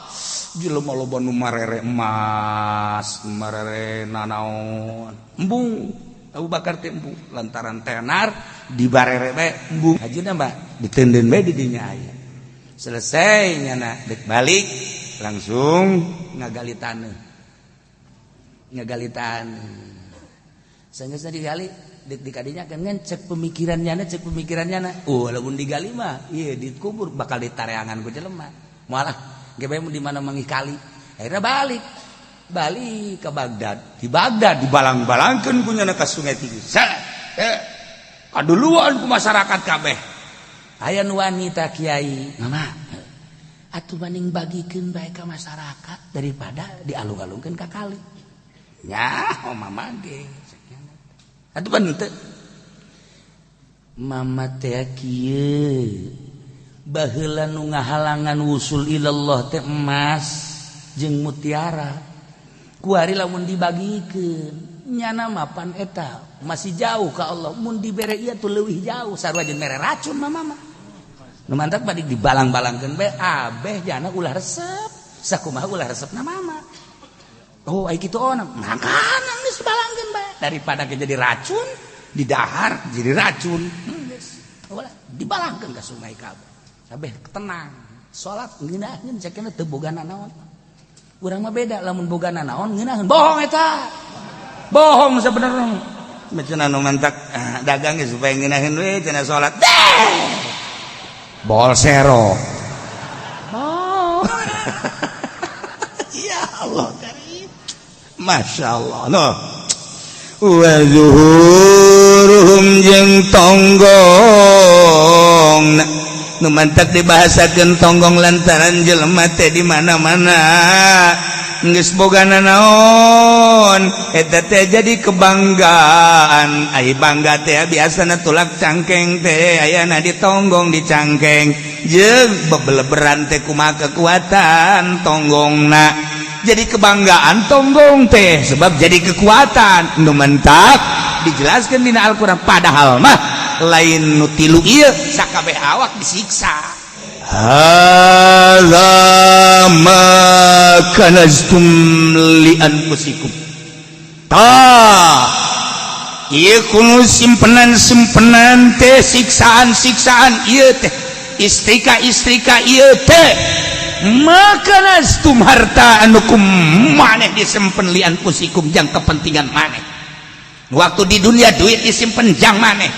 jelema loba nu marere emas, marere nanaon. Embung. Abu Bakar teh embung lantaran tenar dibarere bae embung hajina mah diteundeun bae di dinya aya. Selesai nyana dek balik langsung ngagali taneuh. Ngagali taneuh. Sanggeus digali dek dikadinya kan ngan cek pemikiran nyana, cek pemikiran nyana. Oh, lamun digali mah ieu dikubur bakal ditareangan ku jelema. Malah ge bae di mana manggih kali. Akhirnya balik. Balik ke Baghdad. Di Baghdad dibalang-balangkeun ku nyana ka Sungai Tigris. Kaduluan ku masyarakat kabeh. Aya nu wanita kiai, mama. Atuh maning bagikeun bae ka masyarakat daripada dialung-alungkeun ka kali. Nya, oh mama ge. Atuh pan teu. Mama teh kieu. Baheula nu ngahalangan wusul ilallah teh emas jeung mutiara. Kuari lamun dibagikeun nyana mapan eta masih jauh ka Allah, mun dibere ieu tuh leuwih jauh sarua jeung mere racun mama mah. Nu mantak balik dibalang-balangkeun bae abeh jana ulah resep sakumaha ulah resepna mama. Oh ai kitu ona makanan geus balangkeun bae daripada ke jadi racun didahar jadi racun geus ulah dibalangkeun ka sungai kabeh kabeh tenang salat ngeunaheun cekna teu boga nanaon. Urang mah beda lamun boga nanaon ngeunaheun bohong eta. Bohong sebenarnya. Cenah nu mantak dagang ge supaya ngeunaheun we cenah salat. Bol sero. Oh. Ya Allah karim. Masya Allah. No. Wa zuhuruhum jeung tonggong. Nu mantak dibahasakeun tonggong lantaran jelema teh di mana-mana geus boga nanaon eta teh jadi kebanggaan. Ai bangga teh biasana tulak cangkeng teh ayana ditonggong di cangkeng jeung bebeleberan teh kumaha kekuatan tonggongna jadi kebanggaan tonggong teh sebab jadi kekuatan. Nu mantak dijelaskeun dina Al-Qur'an padahal mah lain nu tilu ieu sakabeh awak disiksa. Hadza ma kanaztum li anfusikum. Ta ieu kuno simpenan-simpenan teh siksaan-siksaan ieu teh istrika-istrika ieu teh makanaztum harta anu maneh disimpen li anfusikum jang kepentingan maneh. Waktu di dunia duit disimpen jang maneh,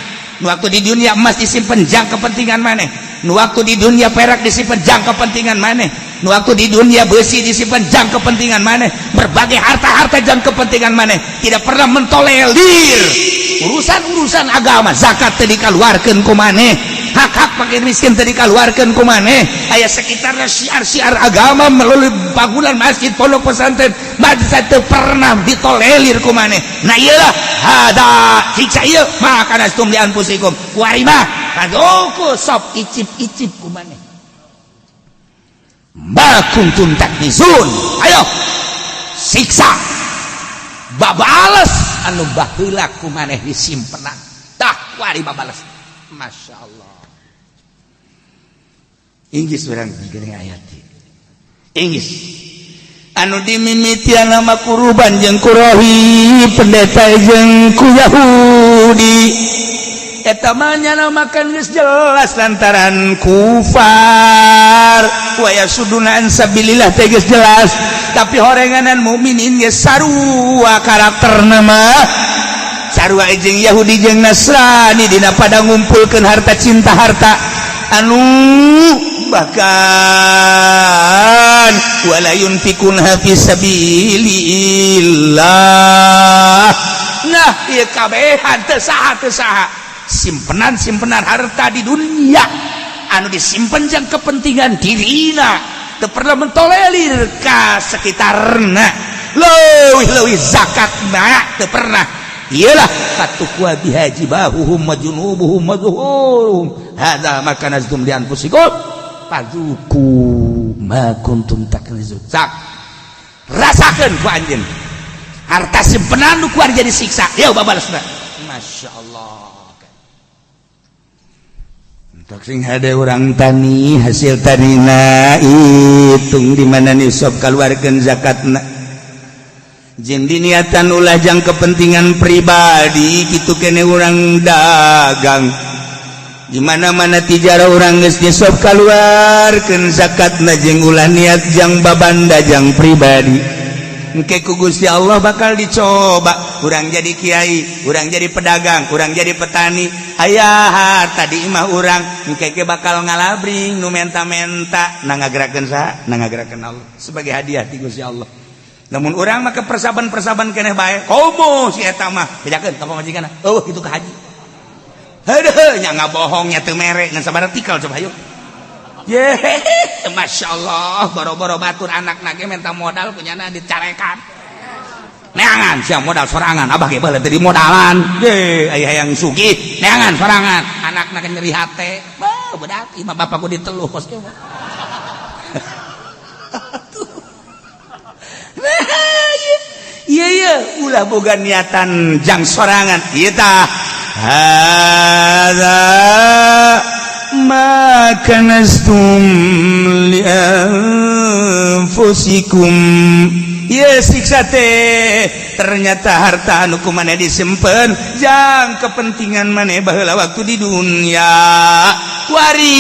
waktu di dunia emas disimpen jang kepentingan maneh, waktu di dunia perak disimpen jang kepentingan maneh, waktu di dunia besi disimpen jang kepentingan maneh, berbagai harta-harta jang kepentingan maneh, tidak pernah mentolerir urusan-urusan agama. Zakat teu dikaluarkeun ku maneh, hak-hak fakir miskin teu dikaluarkeun ku maneh, aya sekitarnya syiar-syiar agama melalui bangunan masjid, pondok pesantren, madrasah teu pernah ditolerir ku maneh. Nah iyalah hada siksa ieu maka nastum li anfusikum warima kadoku sop icip-icip ku maneh ma kuntum taknizun. Ayo siksa babales anu baheula ku maneh disimpenan tah wari babales. Masya Allah. Inggris urang geuning ayat Inggris anu dimimitian nama kuruban jeung kurohi pendeta jeung ku Yahudi eta mah nyana makan geus jelas lantaran kufar wa yasuduna an sabilillah teh geus jelas, tapi horenganan mukminin geus sarua karakterna mah sarua jeung Yahudi jeung Nasrani dina pada ngumpulkeun harta cinta harta anu bahkan wala yunfikunha fi sabilillah. Nah ieu kabehan teu saha teu saha simpenan-simpenan harta di dunia anu disimpen jang kepentingan dirina teu pernah mentolerir ka sekitarna leuwih-leuwih zakatna teu pernah. Iyalah fatukwa biha jibahuhum wa junubuhum wa zuhuruhum hadza ma kanaztum li anfusikum fadzuku ma kuntum taknizun. Sak rasakeun ku anjeun harta simpenan nu kuar jadi siksa yeuh babalesna. Masya Allah. Entok sing hade urang tani hasil tanina hitung di mana nisab kaluarkeun zakatna. Jeung diniatan ulah jang kepentingan pribadi, kitu kene urang dagang. Di mana-mana tijarah urang geus nisab, kaluarkeun zakatna jeung ulah niat jang babanda jang pribadi. Engke ku Gusti Allah bakal dicoba. Urang jadi kiai, urang jadi pedagang, urang jadi petani, aya harta di imah urang, engke ge bakal ngalabring nu menta-menta. Na ngagerakeun saha? Na ngagerakeun Allah sebagai hadiah ti Gusti Allah. Namun urang mah ke persaban-persaban keneh bae, komo si eta mah bejakeun ka pamajikanna, eueuh kitu ka haji. Heueuh nya, ngabohongnya teu mere ngan sabaraha tikal, coba hayu. Ye, Masya Allah, boro-boro batur, anak ge minta modal punyana dicarekan. Neangan sia modal sorangan, abah ge baheula teu dimodalan. Ye, aya hayang sugih, neangan sorangan. Anakna ge nyeri hate. Bah, budak imah bapakku diteluh kos kieu mah. Iya iya, ulah boga niatan jang sorangan. Ieu tah hadza ma kanastum li anfusikum. Ieu siksa teh ternyata harta anu ku maneh disimpen jang kepentingan maneh baheula waktu di dunia. Kuari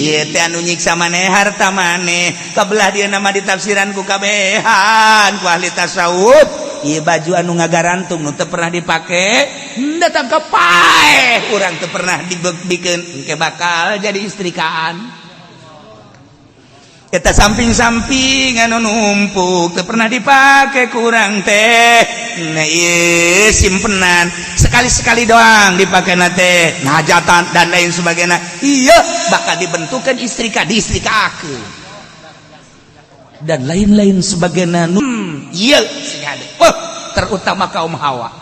ieu teh anu nyiksa maneh harta maneh. Kabelah dia nama ditafsiran ku kabehan ku ahli tasawuf, ieu baju anu ngagarantung nu teu pernah dipake datang ke paeh urang teu pernah dibikeun, engke bakal jadi istrikaan. Eta samping-samping anu numpuk teu pernah dipake kurang teh, nah ieu simpenan sekali-sekali doang dipake na teh, hajatan dan lain sebagainya, iya bakal dibentukan istrika diistrikakeun dan lain-lain sebagainya. Iya sing ada. Wah, terutama kaum hawa.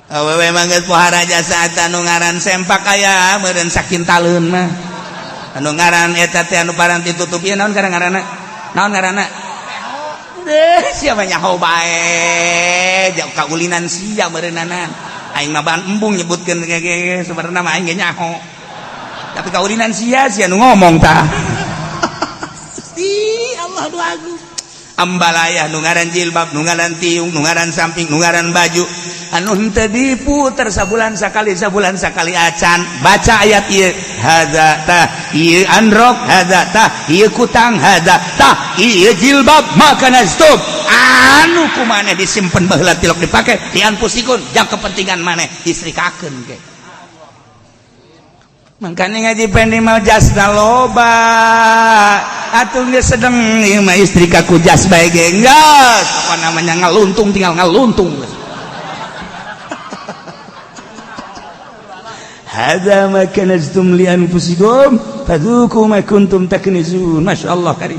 Awewe mah geus pohara jasa anu ngaran sempak aya meureun sakintaleun mah. Anu ngaran eta teh anu paranti tutup ieu naon ngaranna? Naon ngaranna? Deh, siapa nyaho bae, jauh kaulinan sia meureunana. Aing mah ban embung nyebutkeun ge sebenarnya mah aing ge nyaho. Tapi kaulinan sia sia nu ngomong tah. Gusti Allah nu agung. Ambalayah nu ngaran jilbab, nu ngaran tiung, nu ngaran samping, nu ngaran baju. Anu henteu diputer sabulan sakali, sabulan sakali acan. Baca ayat ieu, hadza tah ieu androk, hadza tah ieu kutang, hadza tah ieu jilbab, maka nastum anu ku maneh disimpen baheula tilok dipake dianfusikun jang kepentingan maneh distrikakeun ge. Makanya ngaji pendi mau jasna loba atuh geus sedeng ieu mah istri kaku jas bae ge geus, apa namanya ngaluntung, tinggal ngaluntung. Hadza ma kanaztum li anfusikum fadzuqu ma kuntum taknizun. Masyaallah karim.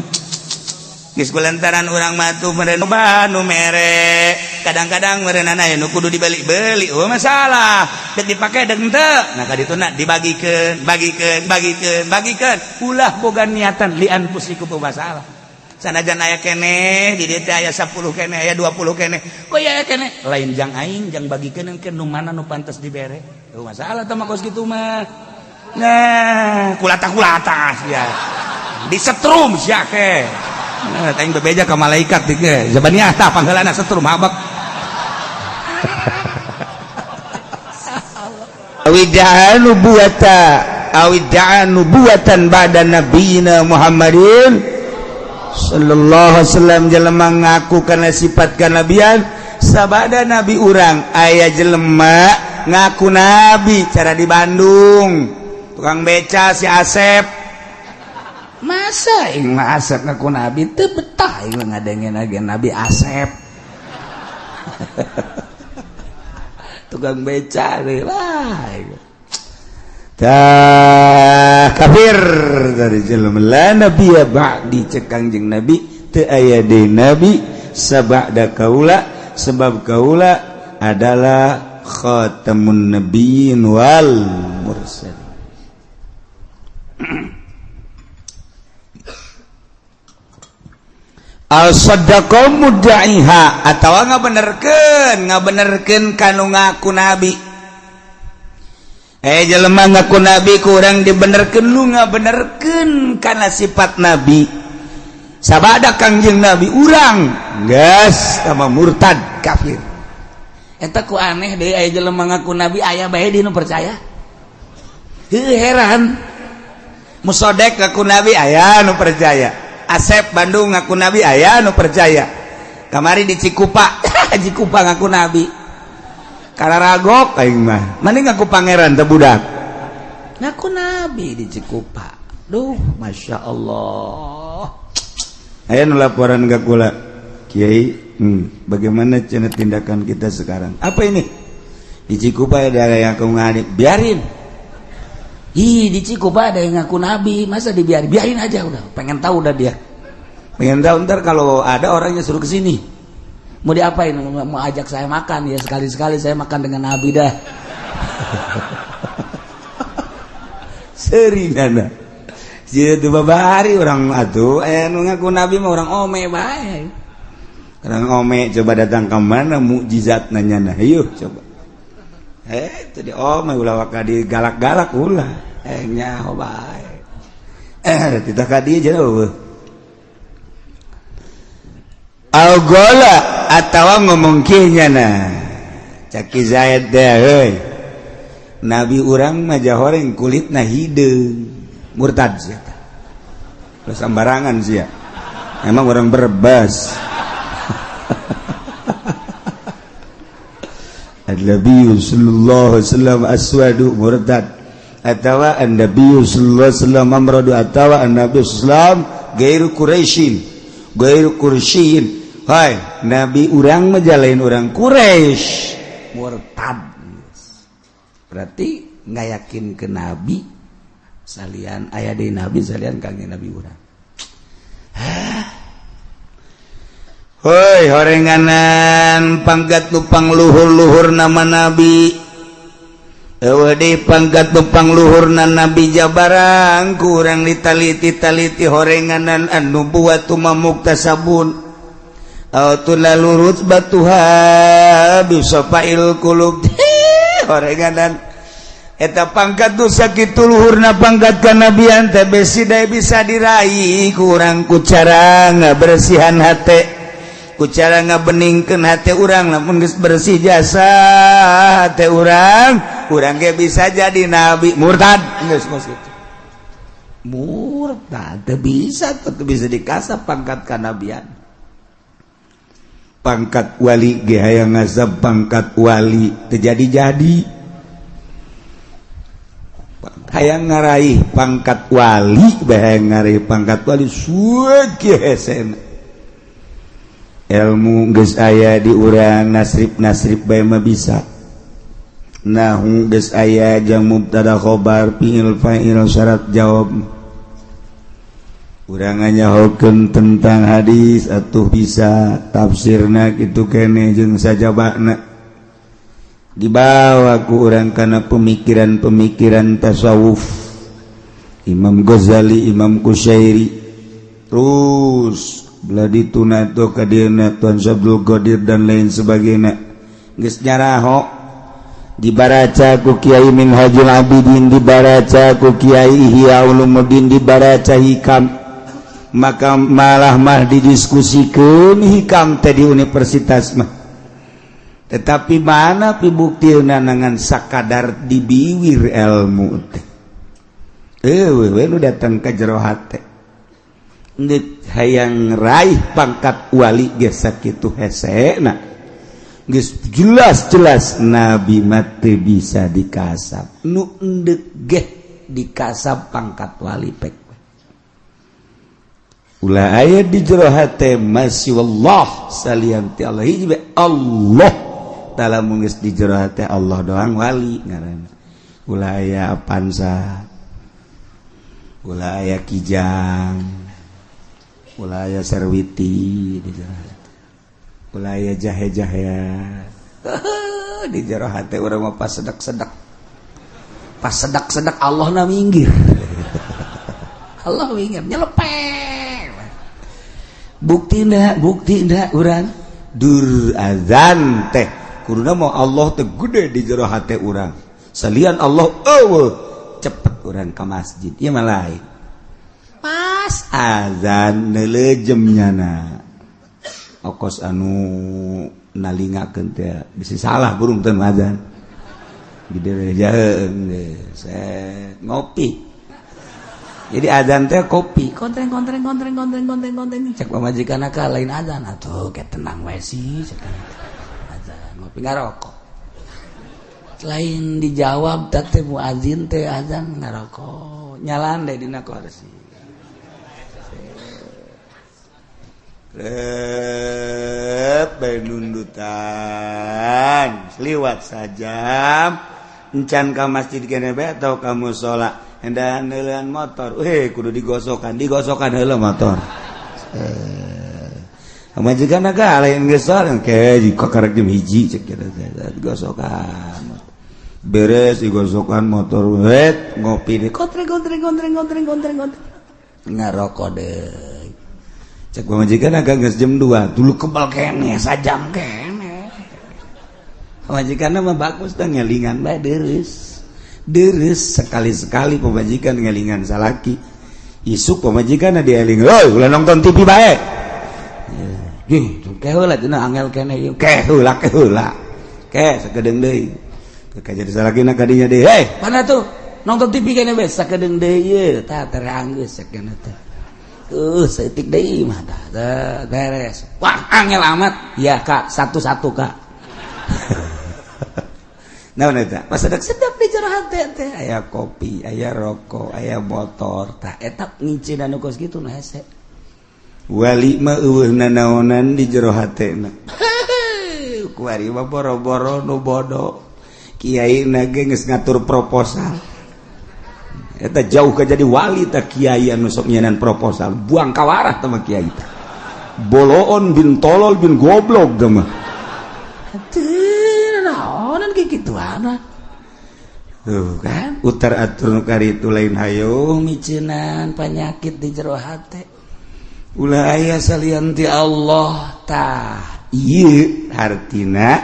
Geus kulantaran urang mah tuh meureun loba nu mere. Kadang-kadang meureunana aya nu kudu dibeli-beli, oh masalah. Dek dipake dek henteu. Nah ka dituna dibagikeun, bagikeun, bagikeun, bagikeun. Ulah boga niatan li anfusikum masalah. Sanajan aya keneh di dieu teh aya 10 keneh, aya 20 keneh. Kok aya keneh? Lain jang aing, jang bagikeun ke nu mana nu pantes dibere. Oh masalah teh mah kos kitu mah. Nah, kulata-kulata sia. Disetrum sia ke. Nah, aing bebeja ka malaikat ge. Zabaniah tah pangheulana setrum habak. Awidda'a nubuwata, awidda'a nubuwatan ba'da nabiyina Muhammadin sallallahu alaihi wasallam. Jelema ngaku kana sifat kanabian sabada nabi urang, aya jelema ngaku nabi cara di Bandung, tukang beca si Asep. Masa aing mah Asep ngaku nabi, teu betah aing mah ngadengin lagi Nabi Asep. Tukang beca lah. Tah kafir dari jelema la nabiyya ba'di, cek Kangjeng Nabi teu aya deui nabi sabada kaula, sebab kaula adalah khatamun nabiyyin wal mursalin. Al-sadaqah mudda'iha atawa ngabenerkeun kanu ngaku nabi. Jelema ngaku nabi kurang dibenerkeun, lu ngabenerkeun kana sifat nabi. Sabada Kangjeng Nabi urang geus sama murtad kafir. Eta ku aneh deui aya jelema ngaku nabi aya bae di nu percaya. Heuh heran. Musodek ngaku nabi aya nu percaya. Asep Bandung ngaku nabi aya nu percaya. Kamari di Cikupa, Cikupa ngaku nabi. Kararagok aing mah. Mending ngaku pangeran teh budak. Ngaku nabi di Cikupa. Duh, Masya Allah. Aya nu laporan ka kula. Kiai, bagaimana cenah tindakan kita sekarang? Apa ini? Di Cikupa ada yang ngaku nabi, biarin. Ih, di Cikupa ada yang ngaku nabi, masa dibiarin? Biarin aja udah. Pengen tahu udah dia. Pengen tahu ntar kalau ada orangnya suruh ke sini. Mau diapain? Mau ajak saya makan ya, sekali-sekali saya makan dengan nabi dah. Seri nana. Jadi tu babari orang atuh nu ngaku nabi mah orang ome bae. Orang ome coba datang ke mana mukjizat nanya nah, yuk coba. Tadi ome ulah waka di galak-galak ulah. Nyaho bae. Titah ka dieu jauh. Al-gola atawa ngomong kieu nyana. Caki Zaid teh heuy. Nabi urang mah jahoreng kulitna hideung. Murtad sia tah. Ulah sambarangan sia. Emang orang Brebes. An-Nabi sallallahu alaihi wasallam aswadu murtad. Atawa an-Nabi sallallahu alaihi wasallam amradu atawa an-Nabi sallallahu alaihi wasallam gairu Quraisyin. Gairu Quraisyin. Hai, Nabi urang mah jalain urang Quraisy. Murtad. Berarti nggak yakin ke Nabi salian aya di Nabi salian kangjeng Nabi urang. Hoi horenganan pangkat nupang luhur-luhur nama Nabi. Eueuh deui pangkat nupang luhurna Nabi jabarang kurang ditaliti-taliti horenganan anu buat muktasabun. Au lalu rutbatuha bisafail qulub. Horenganan eta pangkat nu sakitu luhurna pangkat kanabian teh besi dae bisa diraih kurang ku cara ngabersihan hate. Ku cara ngabeningkeun hate urang lamun geus bersih jasa hate urang, urang ge bisa jadi nabi. Murtad geus mos kitu. Murtad teu bisa, teu bisa dikasap pangkat kanabian. Pangkat wali ge hayang ngasap pangkat wali teu jadi-jadi. Hayang ngaraih pangkat wali bae hayang ngaraih pangkat wali suwe kieu hesena. Ilmu geus aya di urang nasrib-nasrib bae mah bisa. Nahu geus aya jang mubtada khobar fi'il fa'il syarat jawab. Urang nyahokeun tentang hadis atuh bisa tafsirna kitu keneh jeung sajabana. Dibawa ku urang kana pemikiran-pemikiran tasawuf. Imam Ghazali, Imam Kusyairi, terus belah dituna tuh kadieuna Tuan Abdul Qadir dan lain sebagainya. Geus nyaraho dibaraca ku Kiai Minhajul Abidin, dibaraca ku Kiai Ihya Ulumuddin, dibaraca Hikam. Maka malah mah didiskusikeun Hikam teh di universitas mah. Tetapi mana pibuktina ngan sakadar dibiwir ilmu teh. Eueuh we nu datang ka jero hate. Ndek hayang raih pangkat wali ge sakitu hesena. Geus jelas-jelas nabi mah teu bisa dikasap. Nu endek ge dikasap pangkat wali pek. Ulah aya di jero hate masih wallah salian ti Allah hiji bae Allah. Dalam geus di jero hate Allah doang wali ngaranna. Ulah aya Avanza, ulah aya Kijang, ulah aya Serwiti di jero hate. Ulah aya jahe-jahea. Di jero hate urang mah pas sedak-sedak. Pas sedak-sedak Allah na minggir. Allah minggir nyelepeng. Bukti ndak urang dur azan teh kuduna mau Allah teh gede di jero hate urang. Salian Allah eueuh cepet urang ka masjid ieu mah lain. Pas Pas azan neuleujem nyana. Okos anu nalingakeun teh bisi salah burung teh azan. Gede jaheung set ngopi. Jadi azan teh kopi, kontreng kontreng kontreng kontreng kontreng kontreng. Cek pamajikan ka lain azan atuh ke tenang we sih cek. Azan ngopi ngarokok. Lain dijawab teh muazin teh azan ngarokok. Nyalan deh dina kursi. Rep bae nundutan. Liwat sajam encan ka masjid kene bae atau ka musala. Hendahan heulean motor, kudu digosokan, digosokan heula motor. Pamajikan ka lain geus ke jika karek jam 1 cek kieu digosokan. Beres digosokan motor, wet ngopi di kontreng kontreng kontreng kontreng kontreng kontreng. Ngarokok deui. Cek pamajikan agak geus jam 2, dulu kebal keneh sajam keneh. Pamajikanna mah bagus teh ngelingan bae deureuss. Deres sekali-sekali pemajikan ngelingan salaki. Isuk pemajikan dieling, "Hoi, ulah nonton TV bae." Gih, ke heula cenah angel keneh ieu. Ke heula ke heula. Ke sakedeung deui. Ke jadi salakina ka dinya deui. "Hei, mana tuh? Nonton TV keneh bae sakedeung deui ieu." Tah teranggeus sakeuna teh. Saeutik deui mah tah beres. Wah, angel amat. Ya, Kak, satu-satu, Kak. Nah, eta pas sedap di jero hate teh aya kopi, aya rokok, aya motor, tah eta ngincinan nu kos kitu nu hese. Wali mah eueuh nanaonan di jero hatena. Kuari mah boro-boro nu bodoh. Kiai na ge geus ngatur proposal. Eta jauh ka jadi wali tah kiai anu sok nyenan proposal, buang kawarah tah mah kiai teh. Boloon bin tolol bin goblok tah mah. Tuh kan utar atur nu karitu lain hayo miceunan panyakit di jero hate ulah aya salian ti Allah tah ieu hartina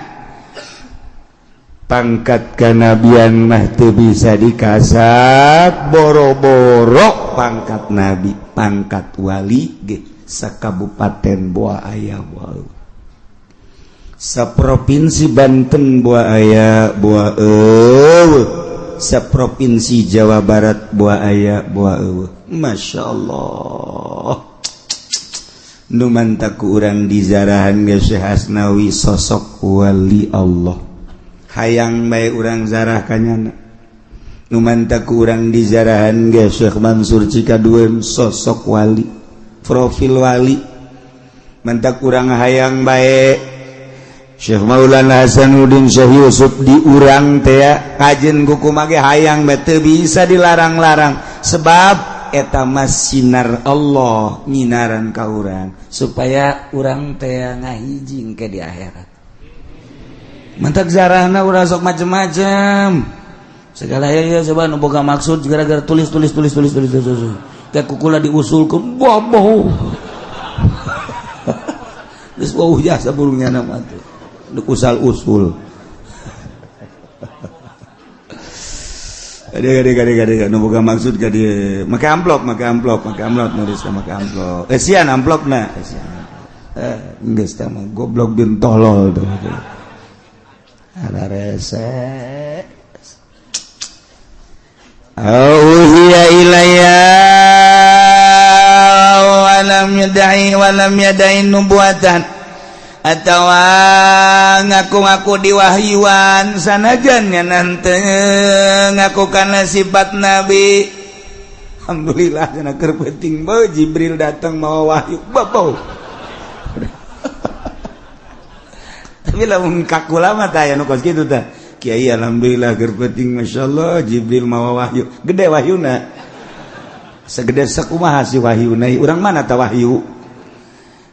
pangkat kanabian mah teu bisa dikasap boro-boro pangkat nabi pangkat wali ge sakabupaten boa aya boa saprovinsi Banten boa aya boa eueuh saprovinsi Jawa Barat boa aya boa eueuh. Masya Allah nu mantak ku urang dizarahan ge Syekh Asnawi sosok wali Allah hayang bae urang zarah kanyana nu mantak ku urang dizarahan ge Syekh Mansur Cikadueun sosok wali profil wali mantak urang hayang bae Syekh Maulana Hasanuddin Syekh Yusuf diurang teh kajen kuku mage hayang bae teu bisa dilarang-larang sebab eta mah sinar Allah nyinaran ka urang supaya urang teh ngahijing ke di akhirat. Mantak zarahna urang sok macem-macem segala ya coba nu boga maksud gara-gara tulis tulis tulis tulis tulis tulis teh kukula diusulkeun boboh geus wauh jasa burungnya nama tuh usal usul. Gade nu boga maksud ka dieu make amplop make amplop make amplop nulis make amplop esian amplopna esian geus tah mah goblok bin tolol tuh ada rese. Auhiya ilayya wa lam yad'i wa lam yad'i nubuwatan atau ngaku-ngaku diwahyuan sanajan nya nanti ngaku karena sifat nabi. Alhamdulillah cenah keur penting beuh Jibril datang mawa wahyu babo. Tapi lamun kakula mah tah aya nu kos kitu tah. Kiai alhamdulillah keur penting masyaallah Jibril mawa wahyu. Gede wahyuna. Segede sakumaha si wahyuna urang mana tah wahyu?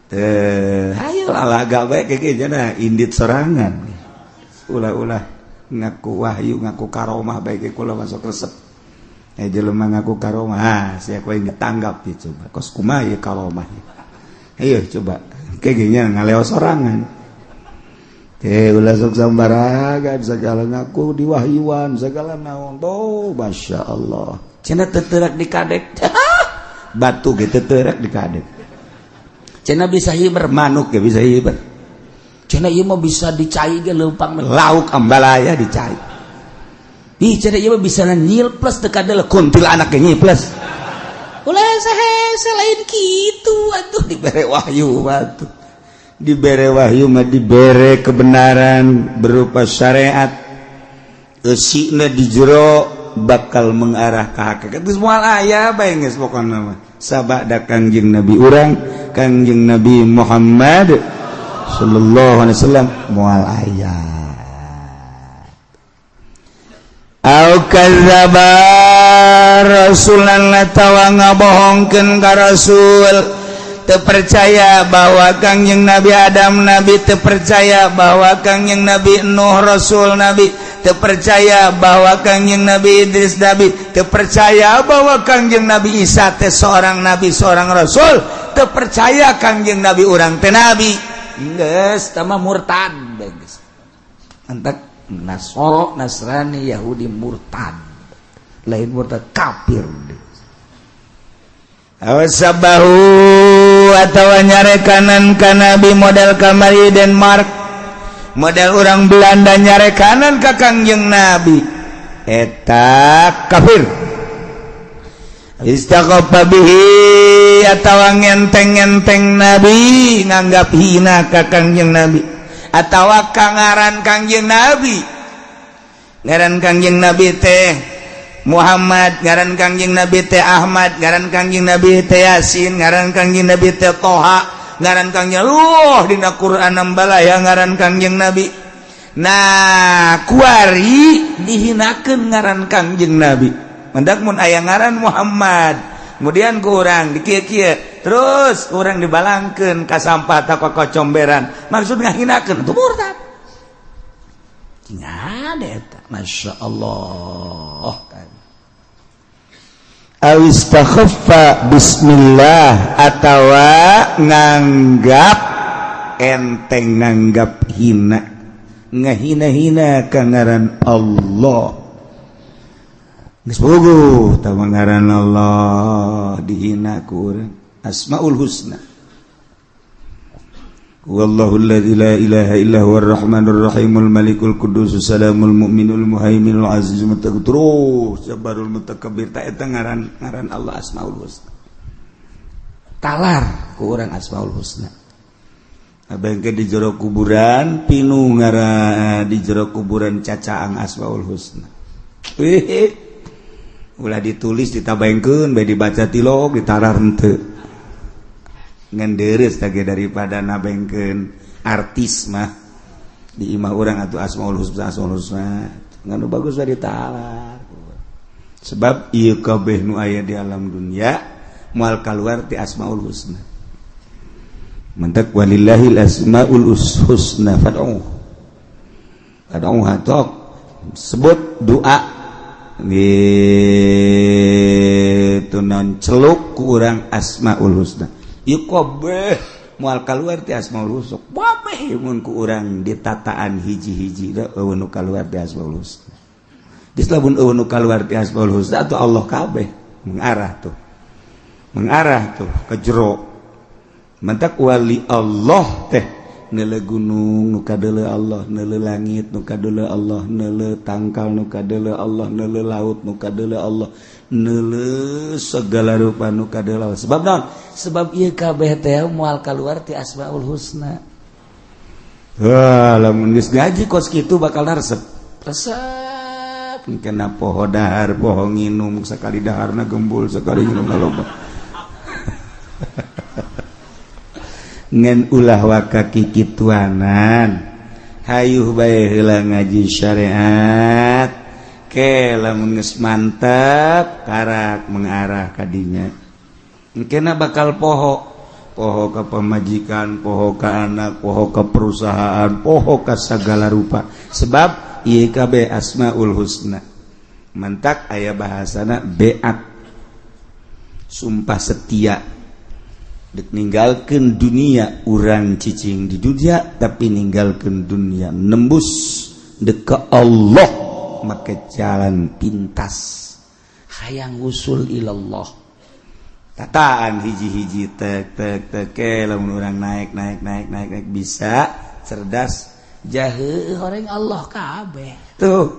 Teh hayo alaga bae keke jana indit sorangan. Ulah-ulah ngaku wahyu ngaku karomah bae ke kula masuk resep. Jelema ngaku karomah, ah sia kowe ditanggap ya coba. Kos kumaha ieu karomah. Ayo coba keke nya ngaleo sorangan. Teh ulah sok sambaragan segala ngaku diwahyuan segala naon. Oh, masyaallah. Cenah teu teurak dikadek. Batu ge teu teureuk dikadek. Cenah bisa hiber, manuk ge bisa hiber. Cenah ieu mah bisa dicai ge leumpang lauk ambalaya dicai. Ih cenah ieu mah bisa nyilples teu kadele kuntilanak ge nyiples. Ulah saha lain kitu atuh dibere wahyu atuh. Dibere wahyu mah dibere kebenaran berupa syariat. Eusina di jero bakal mengarah ke hakikat. Geus moal aya bae geus pokona mah. Sabada Kangjeng Nabi urang, Kangjeng Nabi Muhammad sallallahu alaihi wasallam moal aya. Au kadzdzaba rasulan atawa ngabohongkeun ka rasul. Teu percaya bahwa Kangjeng Nabi Adam nabi, teu percaya bahwa Kangjeng Nabi Nuh rasul nabi, teu percaya bahwa Kangjeng Nabi Idris nabi, teu percaya bahwa Kangjeng Nabi Isa teh seorang nabi, seorang rasul, teu percaya Kangjeng Nabi urang teh nabi. Geus tah mah murtad geus. Antak Nasoro, Nasrani, Yahudi murtad. Lain murtad kafir. Awasabahu atawa nyarekanan ka nabi model kamari Denmark, model orang Belanda nyarekanan ka Kangjeng Nabi, eta kafir. Istaqafa bihi atawa ngenteng-ngenteng nabi, nganggap hina ka Kangjeng Nabi atawa kangaran Kangjeng Nabi. Ngaran Kangjeng Nabi teh Muhammad, ngaran Kangjeng Nabi teh Ahmad, ngaran Kangjeng Nabi teh Yasin, ngaran Kangjeng Nabi teh Toha, ngaran Kangjeng Luh dina Quran nambalaya ngaran Kangjeng Nabi. Nah, kuari dihinakeun ngaran Kangjeng Nabi. Mendak mun aya ngaran Muhammad, kemudian ku urang dikieu-kieu, terus urang dibalangkeun ka sampah ta ka kocomberan, maksud ngahinakeun itu murtad. Cing ada eta, Masya Allah. Awistakhaffa bismillah atawa nganggap enteng, nganggap hina, ngahina-hina ka ngaran Allah. Geus puguh tah ngaran Allah dihina ku urang. Asmaul Husna. Wallahu alladzi la ilaha illa huwar rahmanur rahimul malikul quddus salamul mu'minul muhaiminul azizul mutakabbir terus jabbarul mutakabbir ta eta ngaran ngaran Allah Asmaul Husna. Talar ku urang Asmaul Husna. Abengke di jero kuburan pinu ngaran di jero kuburan cacaang Asmaul Husna. Wih, ulah ditulis ditabaengkeun bae dibaca tilok ditarar henteu. Ngan deres tage daripada nabengkeun artis mah di imah urang atuh Asmaul Husna Asmaul Husna ngan nu bagus bae ditalar. Sebab ieu kabeh nu aya di alam dunia moal kaluar ti Asmaul Husna. Mentak walillahil asmaul husna fad'u. Fad'u tok sebut doa gitu non celuk ku urang Asmaul Husna. Ieu kabeh moal kaluar ti Asmaul Husna. Kabeh mun ku urang ditataan hiji-hiji da eueuh nu kaluar ti Asmaul Husna. Geus lamun eueuh nu kaluar ti Asmaul Husna atuh Allah kabeh mengarah tuh. Mengarah tuh ke jero. Mentak wali Allah teh neuleuh gunung nu kadeuleu Allah, neuleuh langit nu kadeuleu Allah, neuleuh tangkal nu kadeuleu Allah, neuleuh laut nu kadeuleu Allah, neuleuh segala rupa nu kadeuleu Allah. Sebab naon? Sebab ieu kabeh teh moal kaluar ti Asmaul Husna. Wah, lamun geus ngaji kos kitu bakal resep. Resep kena poho dahar, poho nginum, sekali daharna gembul, sekali nginum loba. Ngan ulah waka kikituanan. Hayuh bae heula ngaji syariat. Ke lamun geus mantep karak mengarah ka dinya. Engkena bakal poho, poho ka pamajikan, poho ka anak, poho ka perusahaan, poho ka sagala rupa. Sebab ieu kabeh Asmaul Husna. Mantak aya bahasana beat. Sumpah setia. Dek ninggalkeun dunia urang cicing di dunia tapi ninggalkeun dunia nembus dek ke Allah make jalan pintas hayang usul ilallah. Tataan hiji-hiji tek tek tek ke lamun urang naik naik naik naik naik bisa cerdas jahe horeng Allah kabeh. Tuh.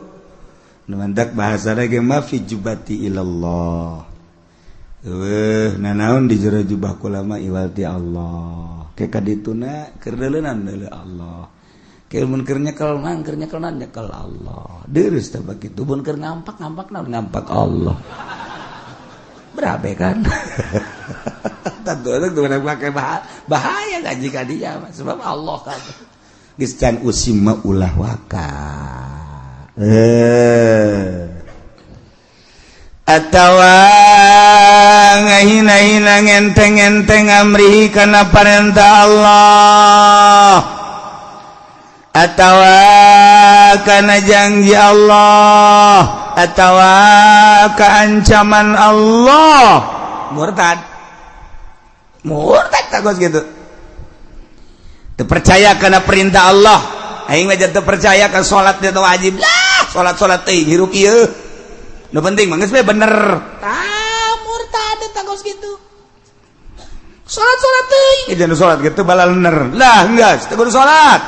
Nu mantak bahasana ge ma fi jubati ilallah. Eueuh nanaon di jero jubah kula mah iwal ti Allah. Ke kadituna keur deuleunan deuleu Allah. Ke mun keur nyekel nang keur nyekel nang nyekel Allah. Deurus teh bakitu mun keur ngampak ngampak naon ngampak Allah. Berabe kan? Tentu itu pakai bahaya ngaji ka dia sebab Allah kan. Geus can usim mah ulah waka. Atawa ngahina-hina ngenteng-ngenteng amrihi kana parentah Allah. Atawa kana janji Allah. Atawa keancaman Allah. Murtad. Murtad tagos gitu. Teu percaya kana perintah Allah. Aing mah teu percaya ka salat teh wajib. Lah, salat-salat teh hirup ieu. Nu penting mah geus we bener. Tah murtad tagos gitu. Salat-salat teuing, jangan salat gitu balalener. Lah, geus teu kudu salat.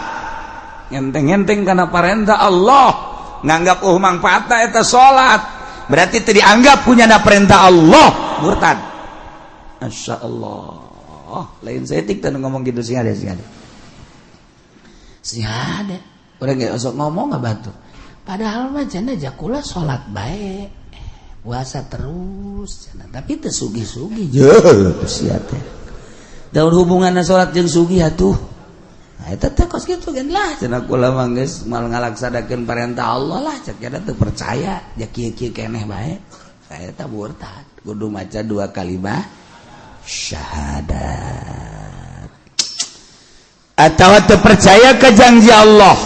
Ngenteng-ngenteng kana perintah Allah. Nganggap oh mangfaatna eta salat berarti teu dianggap punya na perintah Allah, murtad. Masya Allah, lain setik teh ngomong gitu sing ada sing ada sing ada urang ge osok ngomong nggak batur padahal mah cenah jakula salat bae puasa terus cenah tapi teu sugih-sugih jeuh sia teh daun hubunganna salat jeung sugih atuh. Nah, eta teh kos kitu gen lah cenah kula mah geus mal ngalaksanakeun perintah Allah lah cek eta teu percaya ja kieu-kieu keneh bae. Saya teh murtad kudu maca dua kalimat syahadat. Atawa teu percaya ka janji Allah.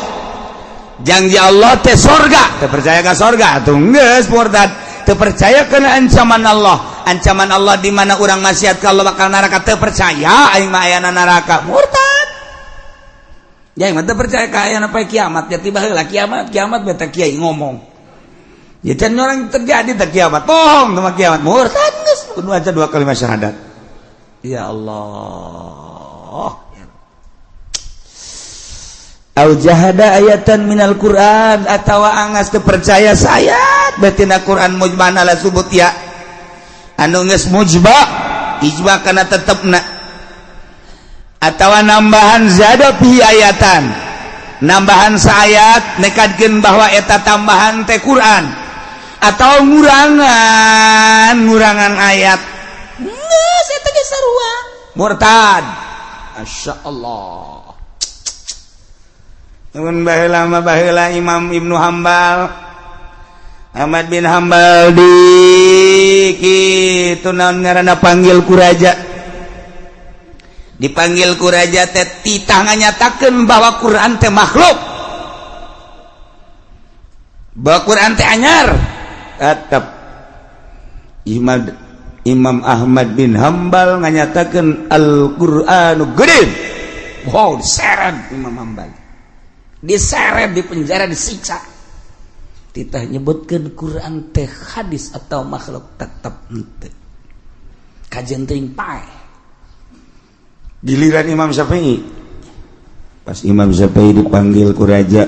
Janji Allah teh sorga, teu percaya ka sorga atuh geus murtad. Teu percaya kana ancaman Allah. Ancaman Allah di mana urang maksiat ka Allah bakal neraka teu percaya aing mah ayana neraka murtad. Ya yang teu percaya ka ayana poe kiamat ya tiba heula kiamat kiamat beta kiai ngomong. Ya can orang terjadi teh kiamat. Bohong sama kiamat. Murtad geus kudu aja dua kalimat syahadat. Ya Allah. Au jahada ayatan minal Quran atawa angas teu percaya sayat batina Quran mujmana la subut ya. Anu geus mujba ijma kana tetepna. Atawa nambahan zada fi ayatan nambahan saayat nekadkeun bahwa eta tambahan teh Quran atau ngurangan ayat geus eta ge sarua murtad. Masya Allah. Mun baheula mah baheula Imam Ibnu Hambal Ahmad bin Hambal di kitu naon ngaranna panggil ku raja. Dipanggil ku raja teh titah nganyatakeun bahwa Quran teh makhluk. Bahwa Quran teh anyar. Tetep Imam Ahmad bin Hambal nganyatakeun Al-Qur'anu qadim. Wow, diseret Imam Hambal. Diseret di penjara disiksa. Titah nyebutkeun Quran teh hadis atau makhluk tetep henteu. Kajen teuing paeh. Giliran Imam Syafi'i. Pas Imam Syafi'i dipanggil ku raja.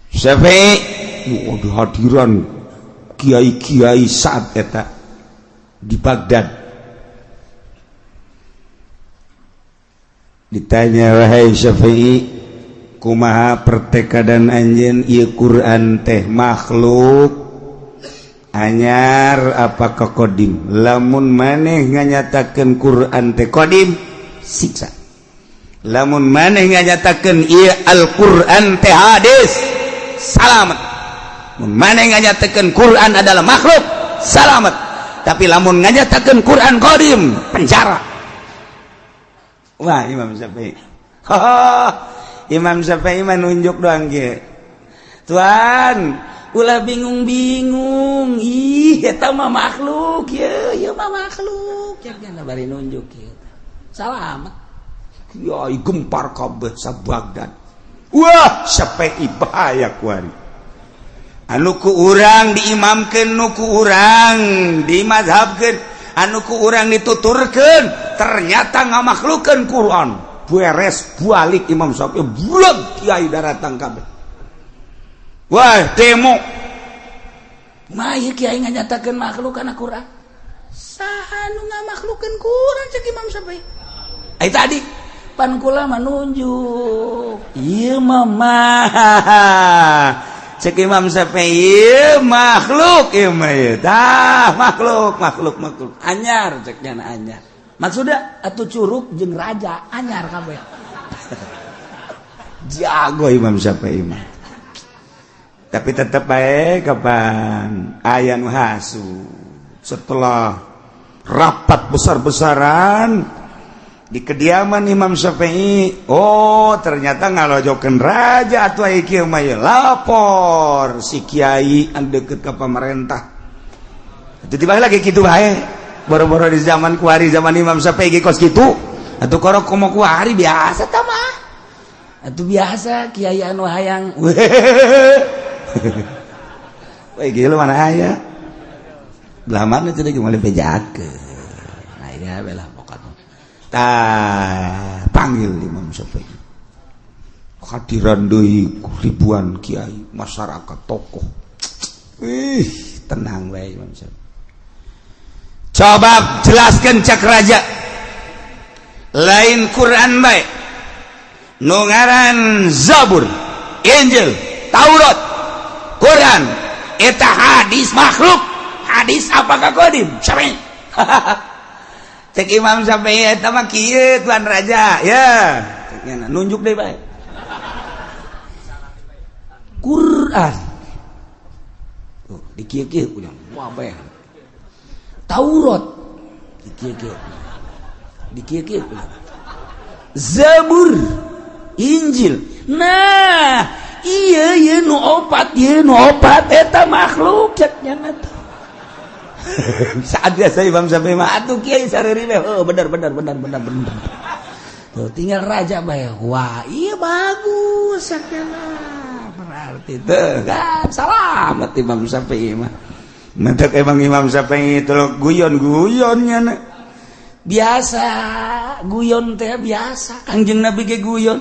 Syafi'i, oh, hadiran kiai-kiai saat eta di Baghdad. Ditanya, wahai Syafi'i, kumaha pertekadan anjeun ieu Quran teh makhluk anyar apa kodim? Lamun maneh nganyatakeun Quran teh kodim, siksa. Lamun maneh nganyatakeun ieu Al-Quran teh hadis, salamet. Mun maneh nganyatakeun Quran adalah makhluk, salamet. Tapi lamun nganyatakeun Quran kodim, penjara. Wah, Imam Syafi'i. Imam Syafi'i mah nunjuk doang ge. Tuan, ulah bingung-bingung. Ih, eta mah makhluk ye, ieu mah makhluk. Cek bari nunjuk kieu. Salamet. Kiai gempar kabeh sa Baghdad. Wah, Syafi'i bahaya kuari. Anu ku urang diimamkeun, nu ku urang dimazhabkeun, anu ku urang dituturkeun, ternyata ngamakhlukeun Quran. Beres balik Imam Syafi'i, buleg kiai daratang kabeh. Wah, demo. Mah ieu kiai nganyatakeun makhluk kana Quran. Saha nu ngamakhlukeun Quran cek Imam Syafi'i? Ai tadi pan kula mah nunjuk. Ieu mah Cek Imam Syafi'i makhluk ieu mah ieu. Tah makhluk makhluk makhluk. Anyar cek nya anyar. Maksudnya atuh curug jeung raja anyar kabeh. Jago Imam Syafi'i mah. Tapi tetep bae kapan aya nu hasu. Setelah rapat besar-besaran di kediaman Imam Syafi'i, oh ternyata ngalojokeun raja atuh aya kieu mah ieu. Lapor si kiai anu deket ka pemerintah. Atuh tiba lagi kitu bae. Boro-boro di zaman kuari, zaman Imam Syafi'i ge kos kitu. Atuh korok komo kuari biasa tah mah. Atuh biasa kiai anu hayang. Wah, gila mana aya? Belah mana tadi geus meuli bejakeun. Aya belah pokokna. Tah, panggil Imam Syafi'i. Hadiran deui ribuan kiai, masyarakat, tokoh. Ih, tenang bae Imam Syafi'i. Coba jelaskan cak raja. Lain Quran bae. Nu ngaran Zabur, Injil, Taurat, Quran, eta hadis makhluk. Hadis apakah kodim? Syafi'i. Cek Imam Syafi'i eta mah kieu tuan raja, ya. Cek nya nunjuk deui bae. Quran. Tuh, di kieu-kieu punya. Wah, bae. Taurat di kieu-kieu. Di kieu-kieu punya. Zabur, Injil. Nah, iya iya nu opat, ieu nu opat eta makhluk cek nya teh. Saat biasa Imam Syafi'i mah atuh kiai sareri we. Oh, bener bener bener bener bener. Tuh tinggal raja bae. Wah, iya bagus sakana. Berarti teu kan salamet Imam Syafi'i mah. Mentek emang Imam Syafi'i itu guyon-guyonnya na. Biasa, guyon teh biasa. Kangjeng Nabi ge guyon.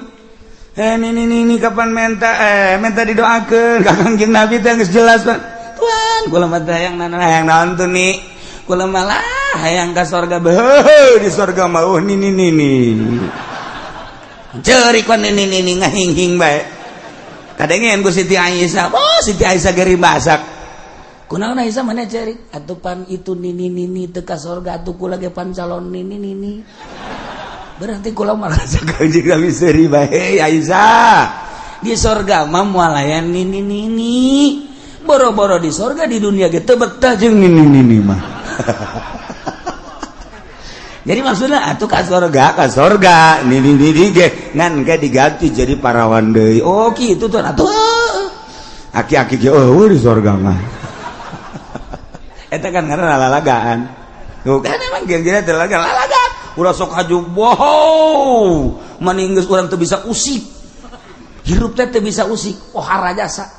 Eh ini kapan minta minta didoakeun ka Kangjeng Nabi teh geus jelas Pak. Tuan, kula mah teh hayang naon hayang naon tuh nih. Kula malah hayang ka sorga beuh di sorga mah oh nini nini. Ceurik wan nini nini ngahinghing bae. Kadengeun ku Siti Aisyah. Oh, Siti Aisyah geri masak. Kunaon Aisyah mana ceurik? Atuh pan itu nini nini teu ka sorga atuh kula ge pan calon nini nini. Berarti kula malah Kangjeng Nabi seuri bae Aisyah. Di sorga mah moal aya nini nini. Boro-boro di sorga di dunia ge teu betah jeung nini nini mah. Jadi maksudnya atuh ka sorga nini nini ge ngan ge diganti jadi parawan deui. Oh kitu tuh atuh. Aki-aki ge eueuh di sorga mah. Eta kan ngaranna lalagaan. Tuh kan emang geus teh lalagaan. Ulah sok haju wow. Maning geus urang teu bisa usik. Hirup teh teu bisa usik. Oh harajasa.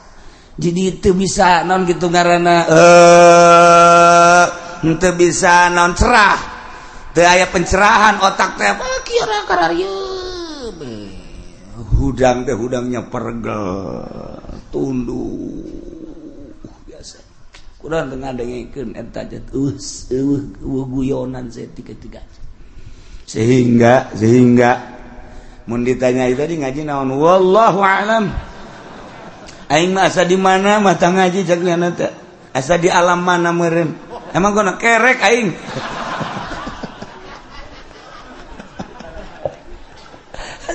Jadi teu bisa naon kitu ngaranna teu bisa naon cerah. Teu aya pencerahan otak teh apa kieu kararieu. Hudang teh hudangnya pergel, tunduk biasa. Kurang teu ngadengkeun eta teh eueuh guyonan tiga-tiga. Sehingga mun ditanya itu tadi ngaji naon wallahu alam. Aing mah asa di mana mah tah ngaji cek nyana teh. Asa di alam mana meureun. Emang kono kerek aing.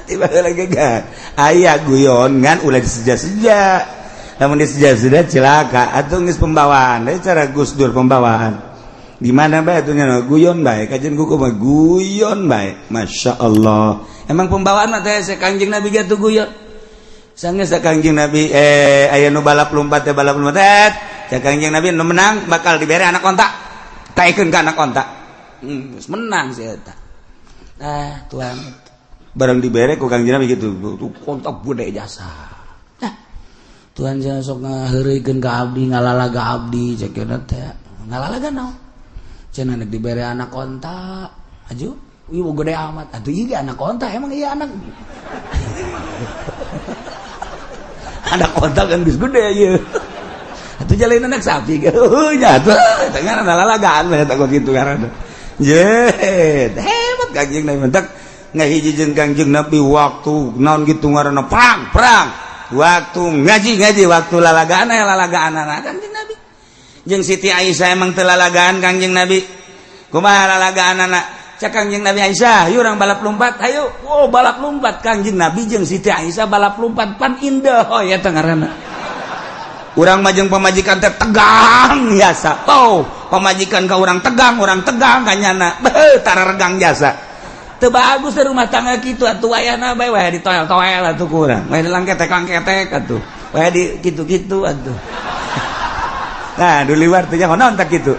Tiba lagi gak aya guyon ngan ulah diseja-seja. Lamun diseja-seja cilaka atuh geus pembawaan. Deui cara Gus Dur pembawaan. Di mana bae atuh nya guyon bae kajian kuku mah guyon bae. Masya Allah. Emang pembawaan mah teh Kangjeng Nabi ge atuh guyon. Sanggeus Kangjeng Nabi aya nu balap lompat teh balap lompat. Cek Kangjeng Nabi nu menang bakal dibere anak onta. Taekeun ka anak onta. Geus menang si eta. Ah, tuan. Barang dibere ku Kangjeng Nabi gitu. Tuh kontak gede jasa. Nah, Tuhan jangan sok ngaheureuikeun ka abdi ngalalaga abdi cek teh ngalalaga naon cenah nek dibere anak onta aju ieu gede amat atuh ieu anak onta emang iya anak anak onta kan geus gede ieu atuh jalain anak sapi heuh nya atuh eta ngaranna lalalagaan mah eta kitu ngaranna ye hebat Kangjeng Nabi mentak ngahiji jeung Kangjeng Nabi waktu naon kitu ngaranna perang perang waktu ngaji ngaji waktu lalagaan aya lalagaan anak Kangjeng Nabi jeung Siti Aisyah emang teu lalagaan Kangjeng Nabi kumaha lalagaan anak cak Kangjeng Nabi Aisyah yuk urang balap lompat ayo oh balap lompat Kangjeng Nabi jeung Siti Aisyah balap lompat pan indah oh ya ngaranna urang mah jeung pamajikan teh tegang jasa oh pamajikan ka urang tegang kanyana beuh tara regang jasa teu bagus di rumah tangga kitu atuh wayahna bae wae ditoel-toel atuh ku urang wae dilangketek-langketek atuh wae di kitu-kitu atuh nah di luar teh nyaho naon tak kitu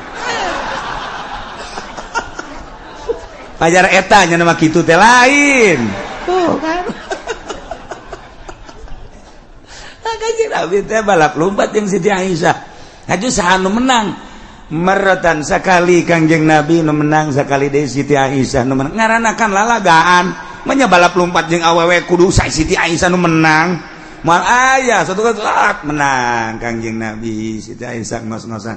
pajar eta nya mah kitu teh lain tuh kan Kanjeng Nabi teh balap lompat jeung Siti Aisyah haju saha nu menang meretan sekali Kangjeng Nabi nu menang sekali deui Siti Aisyah nu menang ngaranna kan lalagaan manya balap lompat jeung awewe kudu Siti Aisyah nu menang moal aya satu kali menang Kangjeng Nabi Siti Aisyah ngos-ngosan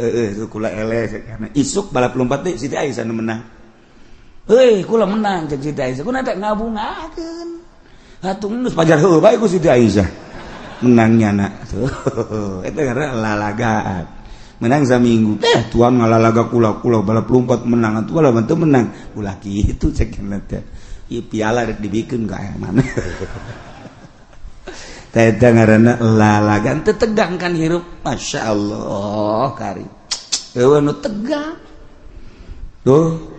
heueuh itu kula eleh karena isuk balap lompat deui Siti Aisyah nu menang heuy kula menang jeung Siti Aisyah kuna teh ngabungakeun atuh geus pajar heueuh bae ku Siti Aisyah menangnya nak tuh eta ngaranna lalagaan menang saminggu teh tuan ngalalaga kula-kula balap lompat menang atuh lah teu menang ulah kitu cek teh ieu piala rek dibikeun ka aya mana teh eta ngaranna lalagaan teu tegang kan hirup Masya Allah kari eueuh nu tegang tuh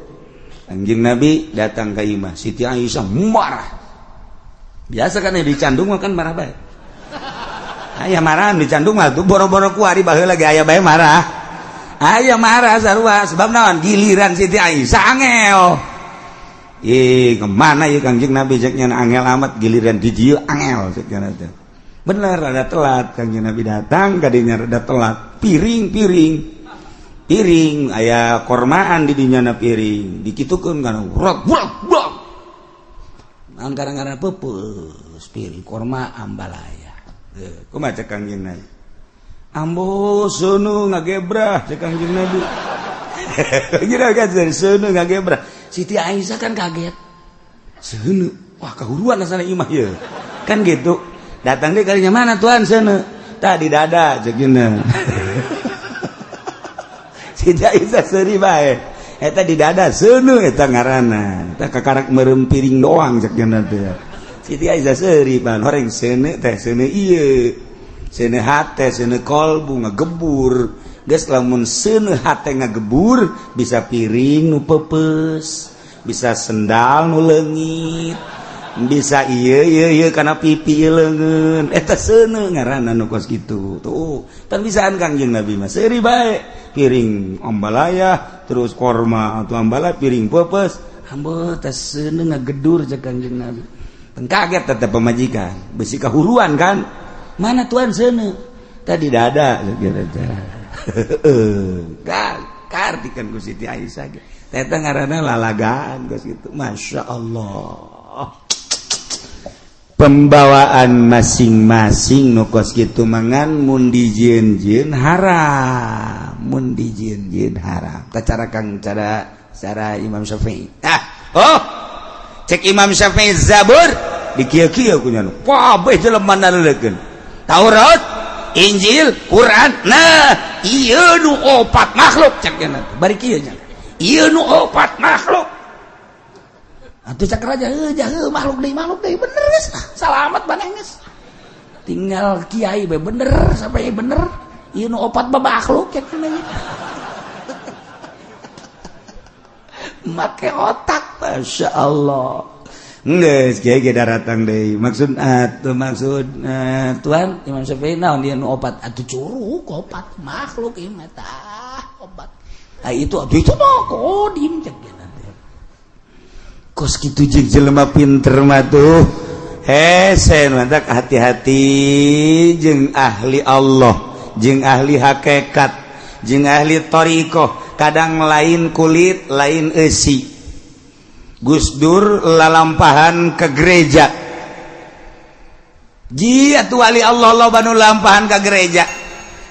Anjing Nabi datang ka imah Siti Aisyah marah biasa kan di candung mah kan marah bae aya marah di candung mah tuh boro-boro kuari baheula lagi aya bae marah aya marah sarua sebab naon giliran Siti Aisyah angel ih kemana ieu Kangjeng Nabi cek nya angel amat giliran di dieu angel cek nya teh bener rada telat Kangjeng Nabi datang kadinya rada telat piring-piring piring aya kormaan di dinya na piring dikitukeun kana rot brok brok naon kadang-kadang peupeus piring korma ambalaya kumaha cek Kangjeng Nabi ambo seuneu ngagebrah cek Kangjeng Nabi kira kan seuneu ngagebrah Siti Aisyah kan kaget seuneu wah kahuruan asana imah ieu kan gitu datang deui kalinya mana tuan seuneu tadi dada cek nya Siti Aisyah seuri bae eta di dada seuneu eta ngaranna eta kakarak meureum piring doang cek nya teh Siti Aisyah seuri pan horeng seuneu teh seuneu ieu seuneu hate seuneu kolbu ngagebur geus lamun seuneu hate ngagebur bisa piring nu peupeus bisa sendal nu leungit bisa ieu ieu ieu kana pipi ieu leungeun eta seuneu ngaranna nu kos kitu tuh tan bisaan Kangjeng Nabi mah seuri bae piring ambalaya terus korma atau ambalaya piring peupeus ambo teh seuneu ngagedur cek Kangjeng Nabi kaget tetap pemajikan besi kahuruan kan mana tuan seuneu tadi dada gitu kartikan ku Siti Aisyah eta ngaranna lalagaan geus kitu Masya Allah pembawaan masing-masing nu kos kitu mangan mun dijieun-jieun haram mun dijieun-jieun haram tah cara kang cara cara Imam Syafi'i ah oh cek Imam Syafi'i Zabur di kieu-kieu ku nya kabeh jelema naleukeun Taurat Injil Quran nah ieu nu opat makhluk cek nya bari kieu nya ieu nu opat makhluk atuh cek raja heuh jaheuh makhluk deui bener geus salamat maneh geus tinggal kiai bae bener sampai bener ieu nu opat mah makhluk cek nya make otak Masya Allah geus kiai ge daratang deui maksud atuh maksud tuan Imam Syafi'i naon dia nu opat atuh curug opat makhluk ieu mah tah opat ah itu atuh itu mah kodim cek teh kos kitu jeung jelema pinter mah tuh Hese mantak hati-hati jeung ahli Allah, jeung ahli hakikat, jeung ahli thariqah, kadang lain kulit, lain eusi. Gus Dur lalampahan ke gereja. Ji atuh wali Allah loba nu lampahan ke gereja.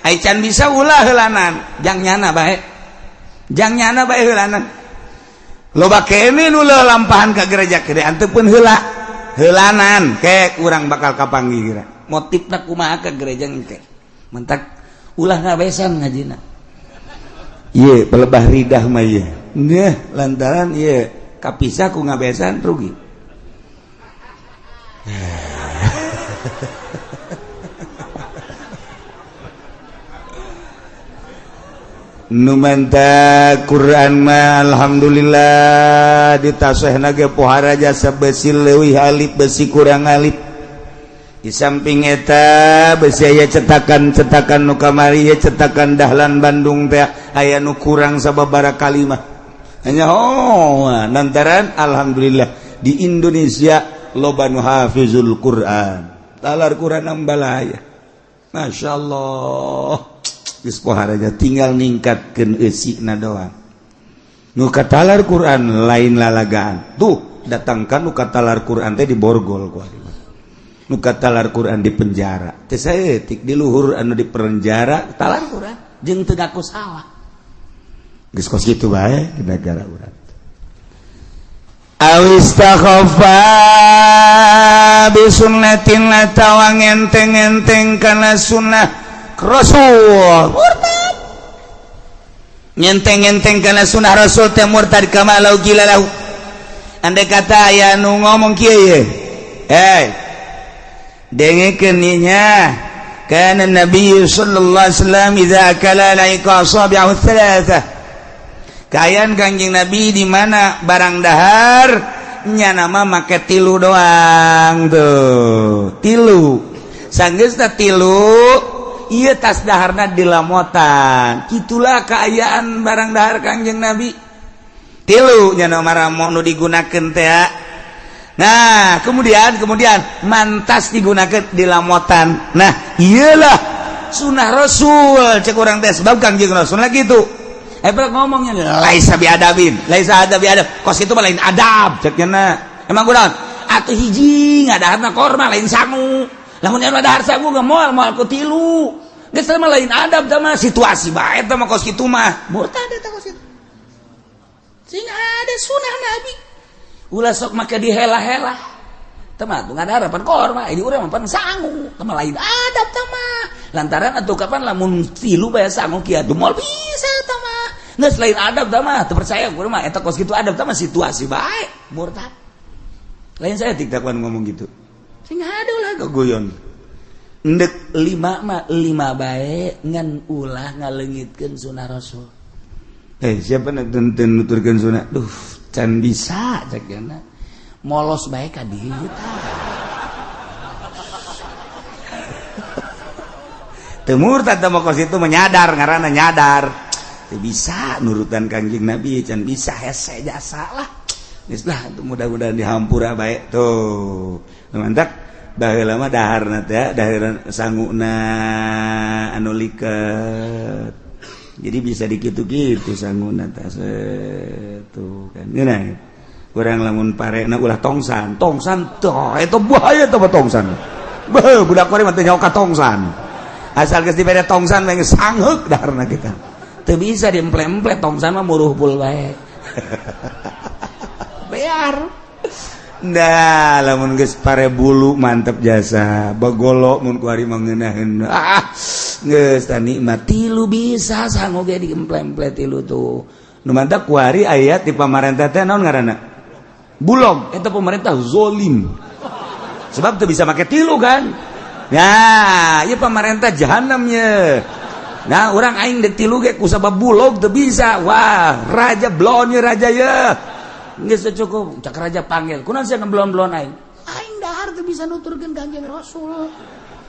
Ai can bisa ulah heulanan, jang nyana bae. Jang nyana bae heulanan. Loba kene nu lampahan ke gereja gede antepun heula. Heulanan ke urang bakal kapanggih kira. Motifna kumaha ke gereja engke. Mentak ulah ngabesan ngajina. Ieu pelebah ridah mah ieu. Nah, lantaran ieu kapisah ku ngabesan rugi. Nu manta Quran mah alhamdulillah ditasehna ge pohara jasa besi leuwih alif besi kurang alif. Di samping eta besi aya cetakan-cetakan nu kamari ye cetakan Dahlan Bandung teh aya nu kurang sababaraha kalimah. Hanya oh lantaran alhamdulillah di Indonesia loba nu hafizul Quran. Talar Quran ambalaya. Masyaallah. Geus pohara tinggal ningkatkeun eusina doang. Nu katalar Quran lain lalagaan. Tuh datangkan nu katalar Quran teh di borgol ku ari. Nu katalar Quran di penjara. Teh saeutik di luhur anu di penjara talar Quran jeung teu ngaku salah. Geus kos kitu bae di negara urang. Awistakhafa bi sunnatin atawa ngenteng-enteng kana sunnah Rasul murtad ngenteng-ngenteng kana sunnah Rasul teh murtad kama lau qila lahu andai kata aya nu ngomong kieu ye eh dengekeun nya kana Nabi sallallahu alaihi wasallam idza akala laika asabi'ahu thalatha kaayaan Kangjeng Nabi di mana barang dahar nya nama make tilu doang tuh tilu sanggeusna tilu iya tas daharna dilamotan gitulah keayaan barang dahar Kangjeng Nabi tilu nya nama nu digunakeun teh. Nah kemudian mantas digunakeun dilamotan. Nah iyalah sunah Rasul cek urang teh sebab Kangjeng Rasul lah gitu. Ngomongnya laisa biadabin laisa ada biadab kos itu mah lain adab cek nya emang kurang atuh hiji ngadaharna korma lain sangu lamun anu dahar sangu ge moal moal ku tilu geus mah lain adab tah mah situasi bae tah mah kos kitu mah murtad eta kos kitu sing ada sunah Nabi ulah sok make dihela-hela tah mah tuh ngadahar pan korma ini urang mah pan sangu tah mah lain adab tah mah lantaran atuh kapan lamun tilu bae sangu kieu atuh moal bisa tah mah geus lain adab tah mah teu percaya urang mah eta kos kitu adab tah mah situasi bae murtad lain saya tiktakan ngomong gitu sing ada ulah gogoyon ndek lima mah lima bae ngan ulah ngaleungitkeun sunah Rasul. Siapa nak teu nuturkeun sunah? Duh, can bisa cek nya. Molos bae ka dieu tah. Teu murtad teh mah kos itu menyadar ngaranna nyadar. Teu bisa nurutan Kangjeng Nabi can bisa hese jasa lah. Geus lah mudah-mudahan dihampura bae tuh. Mantap baheula mah daharna teh dahar sanguna anu liket. Jadi bisa dikitu-kitu sanguna teh tuh kan. Ngeunah. Urang lamun parena ulah tongsan, tongsan tah eta bahaya teh tongsan. Beuh budak kuari mah teu nyaho ka tongsan. Asal geus dibere tongsan mah geus sangheuk daharna kita. Teu bisa diemple-emple tongsan mah muruh pul bae. Bear. Nah, lamun geus pare bulu mantep jasa. Bagolo mun ku ari mangeunaheun. Ah, geus tah nikmat tilu bisa sangu ge diemple-emple tilu tuh. Nu mantap ku ari aya ti pamarentah teh naon ngaranna? Bulog, eta pemerintah zolim. Sebab teu bisa make tilu kan. Nah, ieu pamarentah jahanam ye. Nah, urang aing deuk tilu ge ku sabab bulog teu bisa. Wah, raja blon ye raja ye. Geus cukup, cak raja panggil. Kunaon sia ngeblon-blon aing? Aing dahar teu bisa nuturkeun Kangjeng Rasul.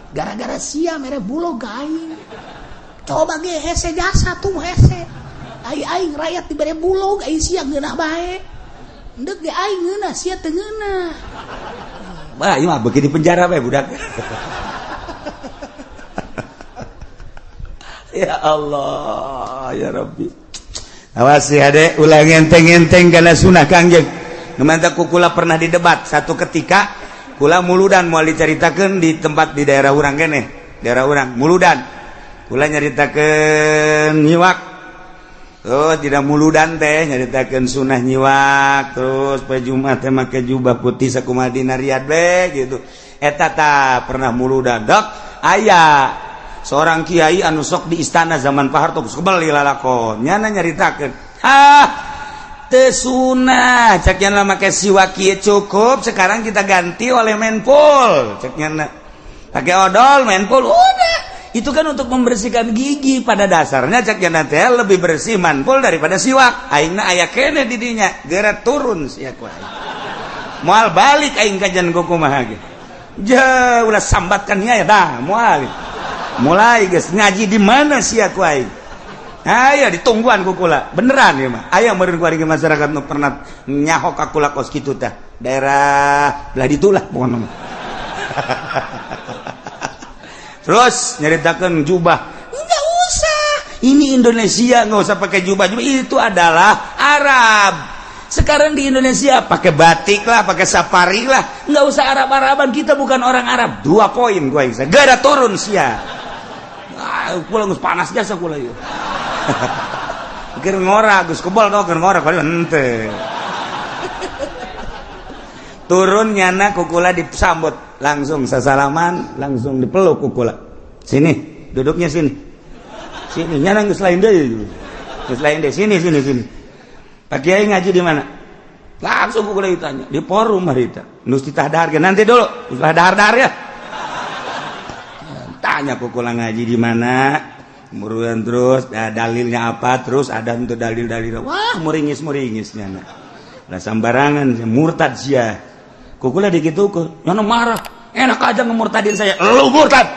Gara-gara sia mere bulog ka aing. Coba ge hese jasa tuh hese. Ai aing rakyat dibere bulog, ai sia ngeunah bae. Endek ge aing ngeunah, sia teu ngeunah. Wah, ieu mah beuki di penjara bae budak. Ya Allah, ya Rabbi. Awas ya adek, ulah ngenteng-ngenteng kana sunah Kangjeng. Nu mantap kukula pernah didebat satu ketika kula muludan moal dicaritakeun di tempat di daerah urang keneh, daerah urang muludan. Kula nyaritakeun nyiwak. Oh, tidak muludan teh nyaritakeun sunah nyiwak, terus poe Jumat teh make jubah putih sakumaha dina Riyad we gitu. Eta ta pernah muludan. Dok, aya seorang kiai anu sok di istana zaman Pak Harto geus kebel lalakon nyana nyaritakeun, ah teu sunah cek nyana make siwak kieu cukup, sekarang kita ganti oleh menpul cek nyana, pakai odol menpul udah. Itu kan untuk membersihkan gigi pada dasarnya cek nyana teh lebih bersih manpul daripada siwak. Aingna aya keneh di dinya geura turun sia ku aing moal balik aing kajian kumaha ge ja ulah sambatkan nya ya dah moal mulai guys ngaji di mana sih aku aing. Ayo ditungguan ku kula beneran ya mah aya meureun ku ari masyarakat nu pernah nyahok ka kula kos kitu tah daerah belah ditulah pokona mah. Terus nyaritakeun jubah enggak usah, ini Indonesia enggak usah pakai jubah, jubah itu adalah Arab. Sekarang di Indonesia pakai batik lah, pakai safari lah, nggak usah Arab-Araban, kita bukan orang Arab. 2 poin gua bisa, gak ada turun sia. Ah, pulang geus panas jasa kula ieu. Keur ngora geus kebal tau keur ngora paling henteu. Turun nyana kukula disambut langsung sasalaman, langsung dipeluk kukula. Sini, duduknya sini. Sini nyana geus lain deui. Geus lain deui, sini sini sini. Pak Kiai ngaji di mana? Langsung kukula ditanya, di forum harita. Nus ditah dahar nanti dulu, ulah dahar-dahar ya. Tanya kukula ngaji di mana? Muruan terus dalilnya apa? Terus ada untuk dalil-dalil. Wah, muringis-muringis nyana. Lah sambarangan murtad sia. Kukula dikitukeun, nyana marah. Enak aja ngemurtadin saya. Lu murtad.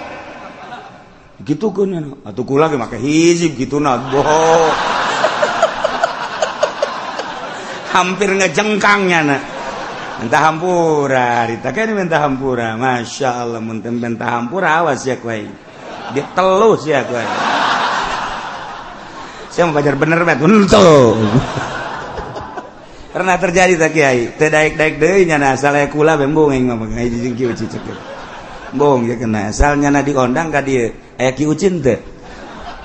Dikitukeun nyana. Atuh kula ge make hizib kitu na. Bohong. Hampir ngejengkangnya nak minta hampura rita kan minta hampura masya Allah mun minta hampura awas ya kuai ditelus ya kuai saya mau pacar bener bet untuk pernah terjadi tak kiai teu daek-daek deui nyana asal aya kula bembung aing mah ngaji jeung Ki Uci cek bong ya kena asal nyana diondang ka dieu aya Ki Uci teu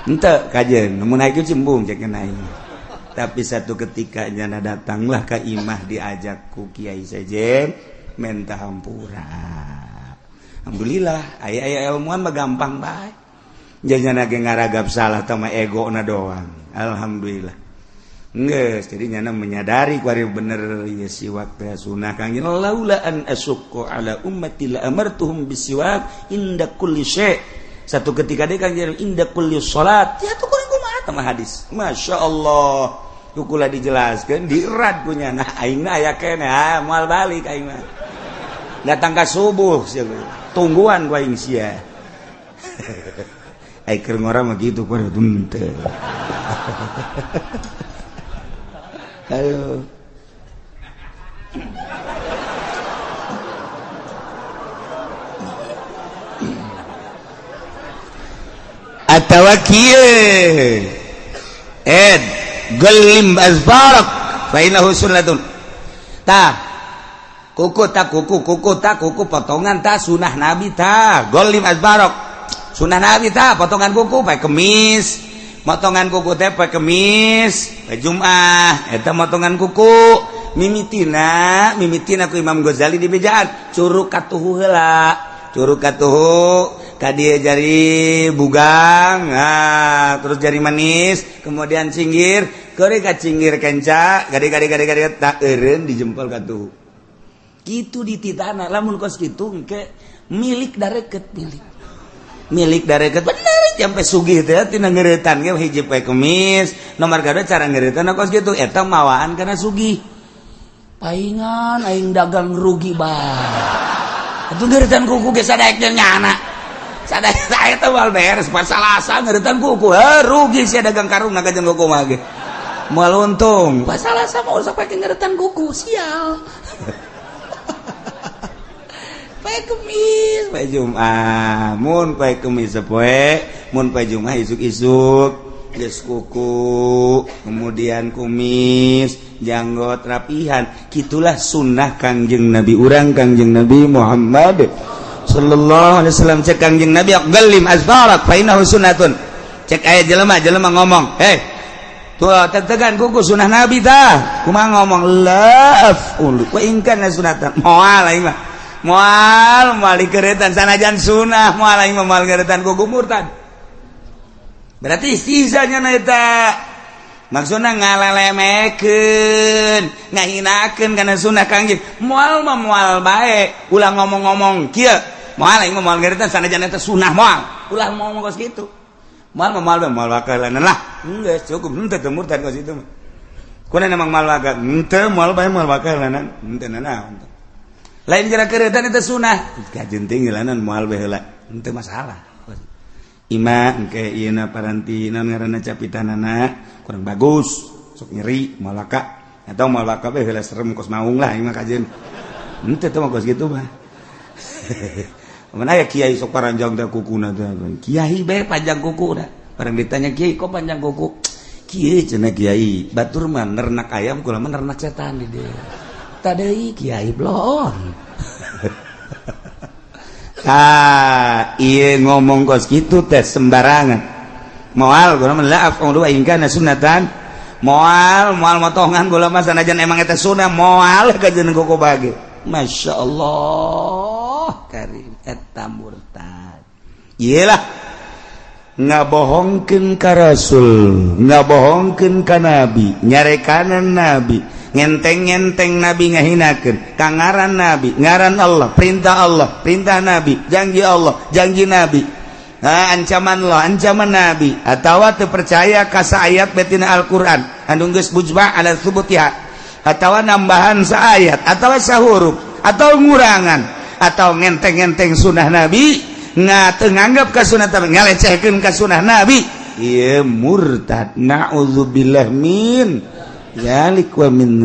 henteu kajeun mun aya Ki Uci embung cek kena aing. Tapi satu ketika nyana datanglah ke imah diajak ku Kiai Sejen minta hampura. Alhamdulillah aya-aya ilmuwan mah gampang bae. Nyana ge ngaragap salah tama ego na doang. Alhamdulillah. Geus jadi nyana menyadari kuari bener ieu siwak teh sunah Kang laula an asyqa ala ummati la amartuhum bisiwak inda kulli syai. Satu ketika dia Kang inda kulli salat. Ya tuh kuring kumaha tah hadis. Masya Allah. Kukula dijelaskan dierat punya nah aing aya keneh ah moal balik aing mah. Datang ka subuh sia tungguan ku aing sia. Ai keur ngora mah kitu kudu henteu. Ayo. Atawa kieu ed gelim azbarak fa innahu sunnatun tah kuku ta kuku kuku ta kuku potongan ta sunah nabi ta golim azbarak sunah nabi ta potongan kuku pakai kemis motongan kuku teh pakai kemis pakai Jumat eta motongan kuku mimitina mimitina ku Imam Ghazali di bejaan curug katuhu heula curug katuhu ka dieu jari bugang nah, terus jari manis kemudian cinggir keuri ka cinggir kenca gade-gade gade-gade tak eureun di jempol katuhu kitu dititana lamun kos kitu engke milik dareket milik dareket bener sampai sugih teh tina ngeuretan ge hiji poe kemis nomor kadua cara ngeuretan kos kitu eta mawaan kana sugih paingan aing dagang rugi bae atuh ngeuretan kuku ge sadaek nyana sadaya saya teh moal beres pasalasa ngeuretan kuku heuh rugi sia dagang karung na kajeun kuku mah ge moal untung pasalasa mah usah pake ngeuretan kuku sial. Poe Kemis, poe Jumat. Mun poe Kemis sapoe, mun poe Jumat isuk-isuk geus kuku, kemudian kumis, janggot rapihan. Gitulah sunnah Kangjeng Nabi urang, Kangjeng Nabi Muhammad sallallahu alaihi wasallam. Cek Kangjeng Nabi, "Qallim azfarak fa innahu sunnatun." Cek aya jelema jelema ngomong, "Hei, tuh tetegan kuku sunnah Nabi tah." Kumaha ngomong? "La af'ulu wa in kana sunnatan." Moal aing mah, moal, moal dikeretan sanajan sunnah, moal aing mah, moal keretan kuku. Murtad berarti. Sisanya na eta maksudna ngalelemekeun, ngahinakeun kana sunnah Kangjeng. Moal mah moal bae, ulah ngomong-ngomong kieu, "Moal aing mah, moal ngeretan sanajan eta sunnah, moal." Ulah ngomong kos kitu. Moal mah moal bae, moal bakalan lah, geus cukup. Henteu teu murtad kos itu mah. Kuna emang moal bakal henteu, moal bae, moal bakalan henteu nanaon. Lain kira keretan eta sunnah kajeun tinggilanan, moal bae heula, henteu masalah. Ima engke ieu na paranti naon ngaranna, capitanana kurang bagus, sok nyeri, moal waka atau moal waka bae heula, serem kos maung lah ieu mah kajeun. Henteu teh mah kos kitu mah. Mana aya kiai sok paranjang teh kukuna teh. Kiai bae panjang kuku dah. Barang ditanya, "Kiai, kok panjang kuku?" "Kieu," cenah kiai, "batur mah nernak ayam, kula mah nernak setan di dieu." Tadi kiai bloon. Ah, iya ngomong kos gitu teh sembarangan. Moal kula mah, la af'ulu in kana sunnatan. Moal, moal motongan kula mah sanajan emang eta sunnah, moal kajeun kuku bage. Masya Allah karim, eta murtad. Iyalah, ngabohongkeun ka Rasul, ngabohongkeun ka Nabi, nyarekanan Nabi, ngenteng-ngenteng Nabi, ngahinakeun ka ngaran Nabi, ngaran Allah, perintah Allah, perintah Nabi, janji Allah, janji Nabi. Nah, ancaman Allah, ancaman Nabi, atawa teu percaya ka ayat betina Al-Qur'an anu geus mujma' ala tsubutiha, atawa nambahan saayat atawa sahuruf atau ngurangan atau ngenteng-ngenteng sunnah Nabi, nggak nganggap ka sunnah tapi ngalecehkeun ka sunnah Nabi, ieu murtad. Na'udzubillah min dzalik wa min.